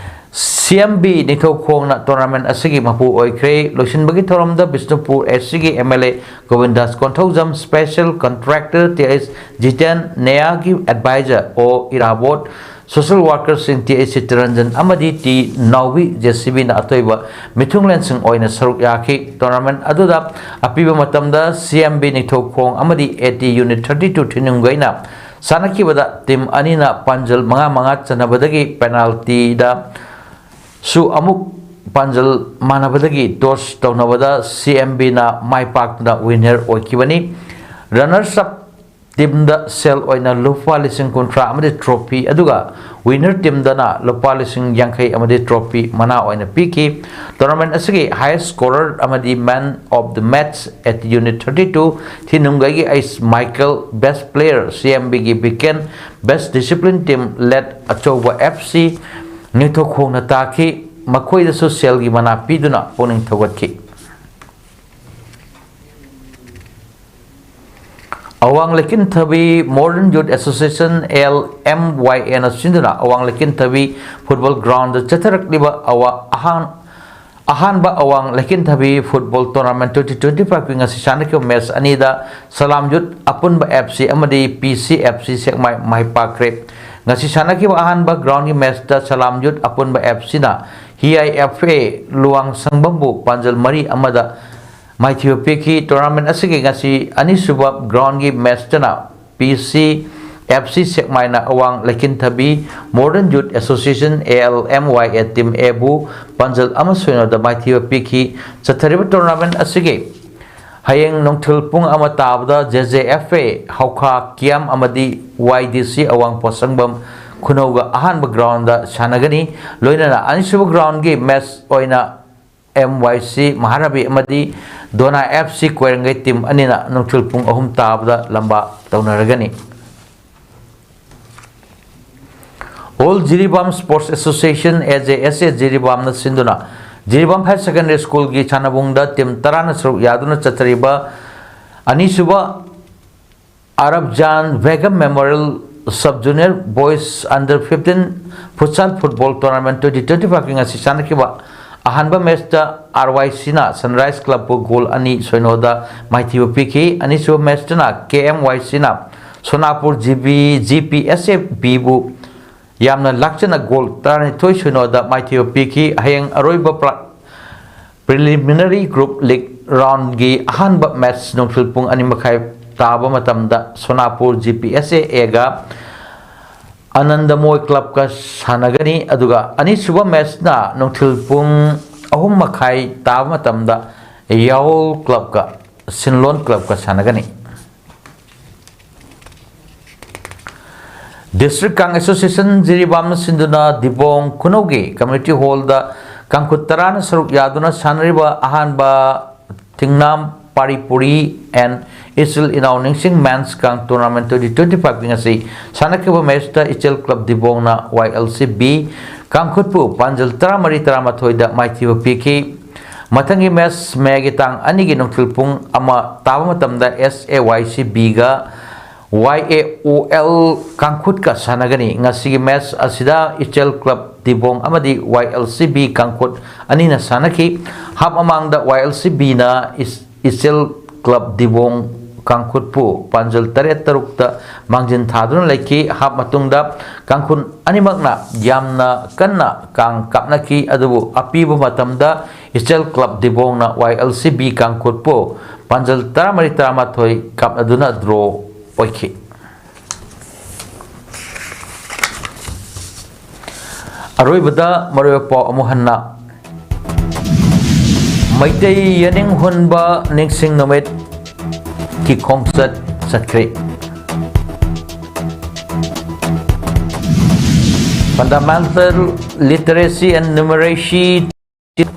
ꯁꯤ ꯑꯦꯝ ꯕꯤ ꯅꯤꯡꯊꯧꯈꯣꯡꯅ tournament ꯑꯁꯤꯒꯤ ꯃꯄꯨ ꯑꯣꯏꯈ꯭ꯔꯦ꯫ ꯂꯣꯏꯁꯤꯟꯕꯒꯤ ꯊꯧꯔꯝꯗ ꯕꯤꯁꯅꯨꯄꯨꯔ ꯑꯦꯁ ꯁꯤꯒꯤ M L A Govindas Konthoujam, special contractor T H Jiten, ꯅꯦꯌꯥꯒꯤ advisor ꯑꯣ ꯏꯔꯥꯕꯣꯠ, social workerꯁꯤꯡ ꯇꯤ ꯑꯩꯆ ꯆꯤꯠꯇꯔꯟꯖꯟ ꯑꯃꯗꯤ ꯇꯤ ꯅꯥꯎꯕꯤ ꯖꯦ ꯁꯤ ꯕꯤꯅ ꯑꯇꯣꯏꯕ ꯃꯤꯊꯨꯡꯂꯦꯟꯁꯤꯡ ꯑꯣꯏꯅ ꯁꯔꯨꯛ ꯌꯥꯈꯤ꯫ Tournament ꯑꯗꯨꯗ ꯑꯄꯤꯕ ꯃꯇꯝꯗ ꯁꯤ ꯑꯦꯝ ꯕꯤ ꯅꯤꯡꯊꯧꯈꯣꯡ ꯑꯃꯗꯤ ꯑꯦ ꯇꯤ Unit thirty-two ꯊꯤꯅꯨꯡꯒꯩꯅ ꯁꯥꯟꯅꯈꯤꯕꯗ ꯇꯤꯝ ꯑꯅꯤꯅ ꯄꯥꯟꯖꯜ ꯃꯉꯥ ꯃꯉꯥ ꯆꯟꯅꯕꯗꯒꯤ ꯄꯦꯅꯥꯜꯇꯤꯗ ꯁꯨ ꯑꯃꯨꯛ ꯄꯥꯟꯖꯜ ꯃꯥꯟꯅꯕꯗꯒꯤ toss ꯇꯧꯅꯕꯗ ꯁꯤ ꯑꯦꯝ ꯕꯤꯅ ꯃꯥꯏ ꯄꯥꯛꯇꯨꯅ winner ꯑꯣꯏꯈꯤꯕꯅꯤ꯫ Runners up ꯇꯤꯝꯗ ꯁꯦꯜ ꯑꯣꯏꯅ ꯂꯨꯄꯥ ꯂꯤꯁꯤꯡ ꯀꯨꯟꯊ꯭ꯔꯥ ꯑꯃꯗꯤ trophy, ꯑꯗꯨꯒ winner ꯇꯤꯝꯗꯅ ꯂꯨꯄꯥ ꯂꯤꯁꯤꯡ ꯌꯥꯡꯈꯩ ꯑꯃꯗꯤ trophy ꯃꯅꯥ ꯑꯣꯏꯅ ꯄꯤꯈꯤ꯫ Tournament ꯑꯁꯤꯒꯤ highest scorer ꯑꯃꯗꯤ man of the match at Unit thirty-two ꯊꯤꯅꯨꯡꯒꯩꯒꯤ ꯑꯩꯁ Michael, best player C M ꯕꯤꯒꯤ Biken, best discipline team led ꯑꯆꯧꯕ ꯑꯦꯐ ꯁꯤ ꯅꯤꯡꯊꯧꯈꯣꯡꯅ ꯇꯥꯈꯤ꯫ ꯃꯈꯣꯏꯗꯁꯨ ꯁꯦꯜꯒꯤ ꯃꯅꯥ ꯄꯤꯗꯨꯅ ꯄꯨꯛꯅꯤꯡ ꯊꯧꯒꯠꯈꯤ꯫ ꯑꯋꯥꯡ ꯂꯩꯀꯤꯟꯊꯕꯤ Modern Youth Association, L M Y ꯑꯦꯅ ꯁꯤꯟꯗꯨꯅ ꯑꯋꯥꯡ ꯂꯩꯀꯤꯟꯊꯕꯤ ꯐꯨꯠꯕꯣꯜ ꯒ꯭ꯔꯥꯎꯟꯗ ꯆꯠꯊꯔꯛꯂꯤꯕ ꯑꯋꯥ-, ꯑꯍꯥꯟ-, ꯑꯍꯥꯟꯕ ꯑꯋꯥꯡ ꯂꯩꯀꯤꯟꯊꯕꯤ football tournament twenty twenty five ꯀꯤ ꯉꯁꯤ ꯁꯥꯟꯅꯈꯤꯕ ꯃꯦꯆ ꯑꯅꯤꯗ ꯁꯂꯥꯝ ꯌꯨꯠ ꯑꯄꯨꯟꯕ ꯑꯦꯐ ꯁꯤ ꯑꯃꯗꯤ ꯄꯤ ꯁꯤ ꯑꯦꯐ ꯁꯤ ꯁꯦꯛꯃꯥꯏ ꯃꯥꯏ ꯄꯥꯛꯈ꯭ꯔꯦ꯫ ꯉꯁꯤ ꯁꯥꯟꯅꯈꯤꯕ ꯑꯍꯥꯟꯕ ꯒ꯭ꯔꯥꯎꯟꯒꯤ ꯃꯦꯆꯇ ꯁꯂꯥꯝ ꯌꯨꯠ ꯑꯄꯨꯟꯕ ꯑꯦꯐ ꯁꯤꯅ ꯍꯤ ꯑꯥꯏ ꯑꯦꯐ ꯑꯦ ꯂꯨꯋꯥꯡꯁꯪꯕꯝꯕꯨ ꯄꯥꯟꯖꯜ ꯃꯔꯤ ꯑꯃꯗ ꯃꯥꯏꯊꯤꯕ ꯄꯤꯈꯤ꯫ ꯇꯣꯔꯅꯥꯃꯦꯟ ꯑꯁꯤꯒꯤ ꯉꯁꯤ ꯑꯅꯤꯁꯨꯕ ꯒ꯭ꯔꯥꯎꯟꯒꯤ ꯃꯦꯆꯇꯅ ꯄꯤ ꯁꯤ ꯑꯦꯐ ꯁꯤ ꯁꯦꯛꯃꯥꯏꯅ ꯑꯋꯥꯡ ꯂꯩꯀꯤꯟꯊꯕꯤ Modern Youth Association, A L M Y A team ꯑꯦꯕꯨ ꯄꯥꯟꯖꯜ ꯑꯃ ꯁꯣꯏꯅꯣꯗ ꯃꯥꯏꯊꯤꯕ ꯄꯤꯈꯤ꯫ ꯆꯠꯊꯔꯤꯕ ꯇꯣꯔꯅꯥꯃꯦꯟ ꯑꯁꯤꯒꯤ ꯍꯌꯦꯡ ꯅꯨꯡꯊꯤꯜ ꯄꯨꯡ ꯑꯃ ꯇꯥꯕꯗ ꯖꯦ ꯖꯦ ꯑꯦꯐ ꯑꯦ ꯍꯧꯈꯥ ꯀꯤꯌꯥꯝ ꯑꯃꯗꯤ ꯋꯥꯏ ꯗꯤ ꯁꯤ ꯑꯋꯥꯡ ꯄꯣꯠꯁꯪꯕꯝ ꯈꯨꯅꯧꯒ ꯑꯍꯥꯟꯕ ꯒ꯭ꯔꯥꯎꯟꯗ ꯁꯥꯟꯅꯒꯅꯤ꯫ ꯂꯣꯏꯅꯅ ꯑꯅꯤꯁꯨꯕ ꯒ꯭ꯔꯥꯎꯟꯒꯤ ꯃꯦꯆ ꯑꯣꯏꯅ ꯑꯦꯝ ꯋꯥꯏ ꯁꯤ ꯃꯍꯥꯔꯥꯕꯤ ꯑꯃꯗꯤ ꯗꯣꯅꯥ ꯑꯦꯐ ꯁꯤ ꯀꯣꯏꯔꯪꯒꯩ ꯇꯤꯝ ꯑꯅꯤꯅ ꯅꯨꯡꯊꯤꯜ ꯄꯨꯡ ꯑꯍꯨꯝ ꯇꯥꯕꯗ ꯂꯝꯕꯥ ꯇꯧꯅꯔꯒꯅꯤ꯫ All Jiribam Sports Association, ꯑꯦ ꯖꯦ ꯑꯦꯁ ꯑꯦ ꯖꯤꯔꯤꯕꯥꯝꯅ ꯁꯤꯟꯗꯨꯅ ꯖꯤꯔꯤꯕꯥꯝ ꯍꯥꯌꯔ ꯁꯦꯀꯦꯟꯗꯔꯤ ꯁ꯭ꯀꯨꯜꯒꯤ ꯁꯥꯟꯅꯕꯨꯡꯗ ꯇꯤꯝ ꯇꯔꯥꯅ ꯁꯔꯨꯛ ꯌꯥꯗꯨꯅ ꯆꯠꯊꯔꯤꯕ ꯑꯅꯤꯁꯨꯕ Arbajan Begum memorial sub junior boys under fifteen futsal football tournament twenty twenty five ꯀꯤ ꯉꯁꯤ ꯁꯥꯟꯅꯈꯤꯕ ꯑꯍꯥꯟꯕ ꯃꯦꯆꯇ ꯑꯥꯔ ꯋꯥꯏ ꯁꯤꯅ ꯁꯟꯔꯥꯏꯖ ꯀ꯭ꯂꯕꯄꯨ ꯒꯣꯜ ꯑꯅꯤ ꯁꯣꯏꯅꯣꯗ ꯃꯥꯏꯊꯤꯕ ꯄꯤꯈꯤ꯫ ꯑꯅꯤꯁꯨꯕ ꯃꯦꯆꯇꯅ ꯀꯦ ꯑꯦꯝ ꯋꯥꯏ ꯁꯤꯅ Sonapur G B, G P S A ꯕꯤꯕꯨ ꯌꯥꯝꯅ ꯂꯥꯛꯆꯅ ꯒꯣꯜ ꯇꯔꯥꯅꯤꯊꯣꯏ ꯁꯣꯏꯅꯣꯗ ꯃꯥꯏꯊꯤꯕ ꯄꯤꯈꯤ꯫ ꯍꯌꯦꯡ ꯑꯔꯣꯏꯕ ꯄ꯭ꯔ-, ꯄ꯭ꯔꯤꯂꯤꯃꯤꯅꯔꯤ ꯒ꯭ꯔꯨꯞ ꯂꯤꯒ ꯔꯥꯎꯟꯒꯤ ꯑꯍꯥꯟꯕ ꯃꯦꯆ ꯅꯨꯡꯊꯤꯜ ꯄꯨꯡ ꯑꯅꯤ ꯃꯈꯥꯏ ꯇꯥꯕ ꯃꯇꯝꯗ ꯁꯣꯅꯥꯄꯨꯔ ꯖꯤ ꯄꯤ ꯑꯦꯁ ꯑꯦ ꯑꯦꯒ ꯑꯅꯟꯗꯃꯣꯏ ꯀ꯭ꯂꯕꯀ ꯁꯥꯟꯅꯒꯅꯤ꯫ ꯑꯗꯨꯒ ꯑꯅꯤꯁꯨꯕ ꯃꯦꯆꯅ ꯅꯨꯡꯊꯤꯜ ꯄꯨꯡ ꯑꯍꯨꯝ ꯃꯈꯥꯏ ꯇꯥꯕ ꯃꯇꯝꯗ ꯌꯥꯑꯣꯜ ꯀ꯭ꯂꯕꯀ ꯁꯤꯟꯂꯣꯟ ꯀ꯭ꯂꯕꯀ ꯁꯥꯟꯅꯒꯅꯤ꯫ ꯗꯤꯁꯇ꯭ꯔꯤꯛ ꯀꯥꯡ ꯑꯦꯁꯣꯁꯤꯌꯦꯁꯟ ꯖꯤꯔꯤꯕꯥꯝꯅ ꯁꯤꯟꯗꯨꯅ ꯗꯤꯕꯣꯡ ꯈꯨꯅꯧꯒꯤ ꯀꯝꯃ꯭ꯌꯨꯅꯤꯇꯤ ꯍꯣꯜꯗ ꯀꯥꯡꯈꯨꯠ ꯇꯔꯥꯅ ꯁꯔꯨꯛ ꯌꯥꯗꯨꯅ ꯁꯥꯟꯅꯔꯤꯕ ꯑꯍꯥꯟꯕ ꯊꯤꯡꯅꯥꯝ ꯄꯥꯔꯤꯄꯨꯔꯤ ꯑꯦꯟ ꯏꯆꯤꯜ ꯏꯅꯥꯎ ꯅꯤꯡꯁꯤꯡ ꯃꯦꯟꯁ ꯀꯥꯡ ꯇꯣꯔꯅꯥꯃꯦꯟ twenty twenty five ꯀꯤ ꯉꯁꯤ ꯁꯥꯟꯅꯈꯤꯕ ꯃꯦꯆꯇ ꯏꯆꯦꯜ ꯀ꯭ꯂꯕ ꯗꯤꯕꯣꯡꯅ ꯋꯥꯏ ꯑꯦꯜ ꯁꯤ ꯕꯤ ꯀꯥꯡꯈꯨꯠꯄꯨ ꯄꯥꯟꯖꯜ ꯇꯔꯥꯃꯔꯤ ꯇꯔꯥꯃꯥꯊꯣꯏꯗ ꯃꯥꯏꯊꯤꯕ ꯄꯤꯈꯤ꯫ ꯃꯊꯪꯒꯤ ꯃꯦꯠꯆ ꯃꯦꯒꯤ ꯇꯥꯡ ꯑꯅꯤꯒꯤ ꯅꯨꯡꯊꯤꯜ ꯄꯨꯡ ꯑꯃ ꯇꯥꯕ ꯃꯇꯝꯗ S A Y C Bꯒ Y A O L ꯀꯥꯡꯈꯨꯠꯀ ꯁꯥꯟꯅꯒꯅꯤ꯫ ꯉꯁꯤꯒꯤ ꯃꯦꯠꯆ ꯑꯁꯤꯗ ꯏꯆꯦꯜ ꯀ꯭ꯂꯕ ꯗꯤꯕꯣꯡ ꯑꯃꯗꯤ Y L C B ꯀꯥꯡꯈꯨꯠ ꯑꯅꯤꯅ ꯁꯥꯟꯅꯈꯤ꯫ ꯍꯥꯞ ꯃꯃꯥꯡꯗ Y L C Bꯅ ꯏꯁ-, ꯏꯆꯦꯜ ꯀ꯭ꯂꯕ ꯗꯤꯕꯣꯡ ꯀꯥꯡꯈꯨꯠꯄꯨ ꯄꯥꯟꯖꯜ ꯇꯔꯦꯠ ꯇꯔꯨꯛꯇ ꯃꯥꯡꯖꯤꯟ ꯊꯥꯗꯨꯅ ꯂꯩꯈꯤ꯫ ꯍꯥꯞ ꯃꯇꯨꯡꯗ ꯀꯥꯡꯈꯨꯠ ꯑꯅꯤꯃꯛꯅ ꯌꯥꯝꯅ ꯀꯟꯅ ꯀꯥꯡ ꯀꯥꯞꯅꯈꯤ, ꯑꯗꯨꯕꯨ ꯑꯄꯤꯕ ꯃꯇꯝꯗ ꯏꯆꯦꯜ ꯀ꯭ꯂꯕ ꯗꯤꯕꯣꯡꯅ Y L C B ꯀꯥꯡꯈꯨꯠꯄꯨ ꯄꯥꯟꯖꯜ ꯇꯔꯥꯃꯔꯤ ꯇꯔꯥꯃꯥꯊꯣꯏ ꯀꯥꯞꯅꯗꯨꯅ ꯗ꯭ꯔꯣ ꯑꯣꯏꯈꯤ꯫ ꯑꯔꯣꯏꯕꯗ ꯃꯔꯨꯑꯣꯏꯕ ꯄꯥꯎ ꯑꯃꯨꯛ ꯍꯟꯅ꯫ ꯃꯩꯇꯩ ꯌꯦꯅꯤꯡ ꯍꯨꯟꯕ ꯅꯤꯡꯁꯤꯡ ꯅꯨꯃꯤꯠꯀꯤ ꯈꯣꯡꯆꯠ ꯆꯠꯈ꯭ꯔꯦ꯫ Fundamental Literacy and Numeracy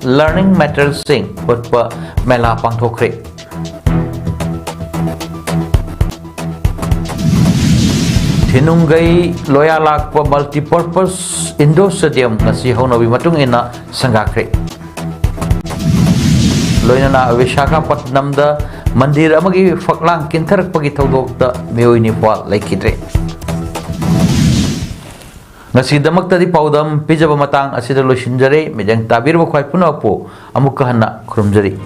Learning Materialꯁꯤꯡ ꯎꯠꯄ ꯃꯦꯂꯥ ꯄꯥꯡꯊꯣꯛꯈ꯭ꯔꯦ꯫ ꯊꯤꯅꯨꯡꯒꯩ ꯂꯣꯌꯥꯂꯥꯛꯄ Multipurpose Indoor Stadium ꯉꯁꯤ ꯍꯧꯅꯕꯤ ꯃꯇꯨꯡ ꯏꯟꯅ ꯁꯪꯒꯥꯈ꯭ꯔꯦ꯫ ꯂꯣꯏꯅꯅ ꯕꯤꯁꯥꯈꯥꯄꯠꯅꯝꯗ ꯃꯟꯗꯤꯔ ꯑꯃꯒꯤ ꯐꯛꯂꯥꯡ ꯀꯤꯟꯊꯔꯛꯄꯒꯤ ꯊꯧꯗꯣꯛꯇ ꯃꯤꯑꯣꯏ ꯅꯤꯄꯥꯜ ꯂꯩꯈꯤꯗ꯭ꯔꯦ꯫ ꯉꯁꯤꯒꯤꯗꯃꯛꯇꯗꯤ ꯄꯥꯎꯗꯝ ꯄꯤꯖꯕ ꯃꯇꯥꯡ ꯑꯁꯤꯗ ꯂꯣꯏꯁꯤꯟꯖꯔꯦ꯫ ꯃꯤꯠꯌꯦꯡ ꯇꯥꯕꯤꯔꯕ ꯈ꯭ꯋꯥꯏ ꯄꯨꯝꯅꯃꯛꯄꯨ ꯑꯃꯨꯛꯀ ꯍꯟꯅ ꯈꯨꯔꯨꯝꯖꯔꯤ꯫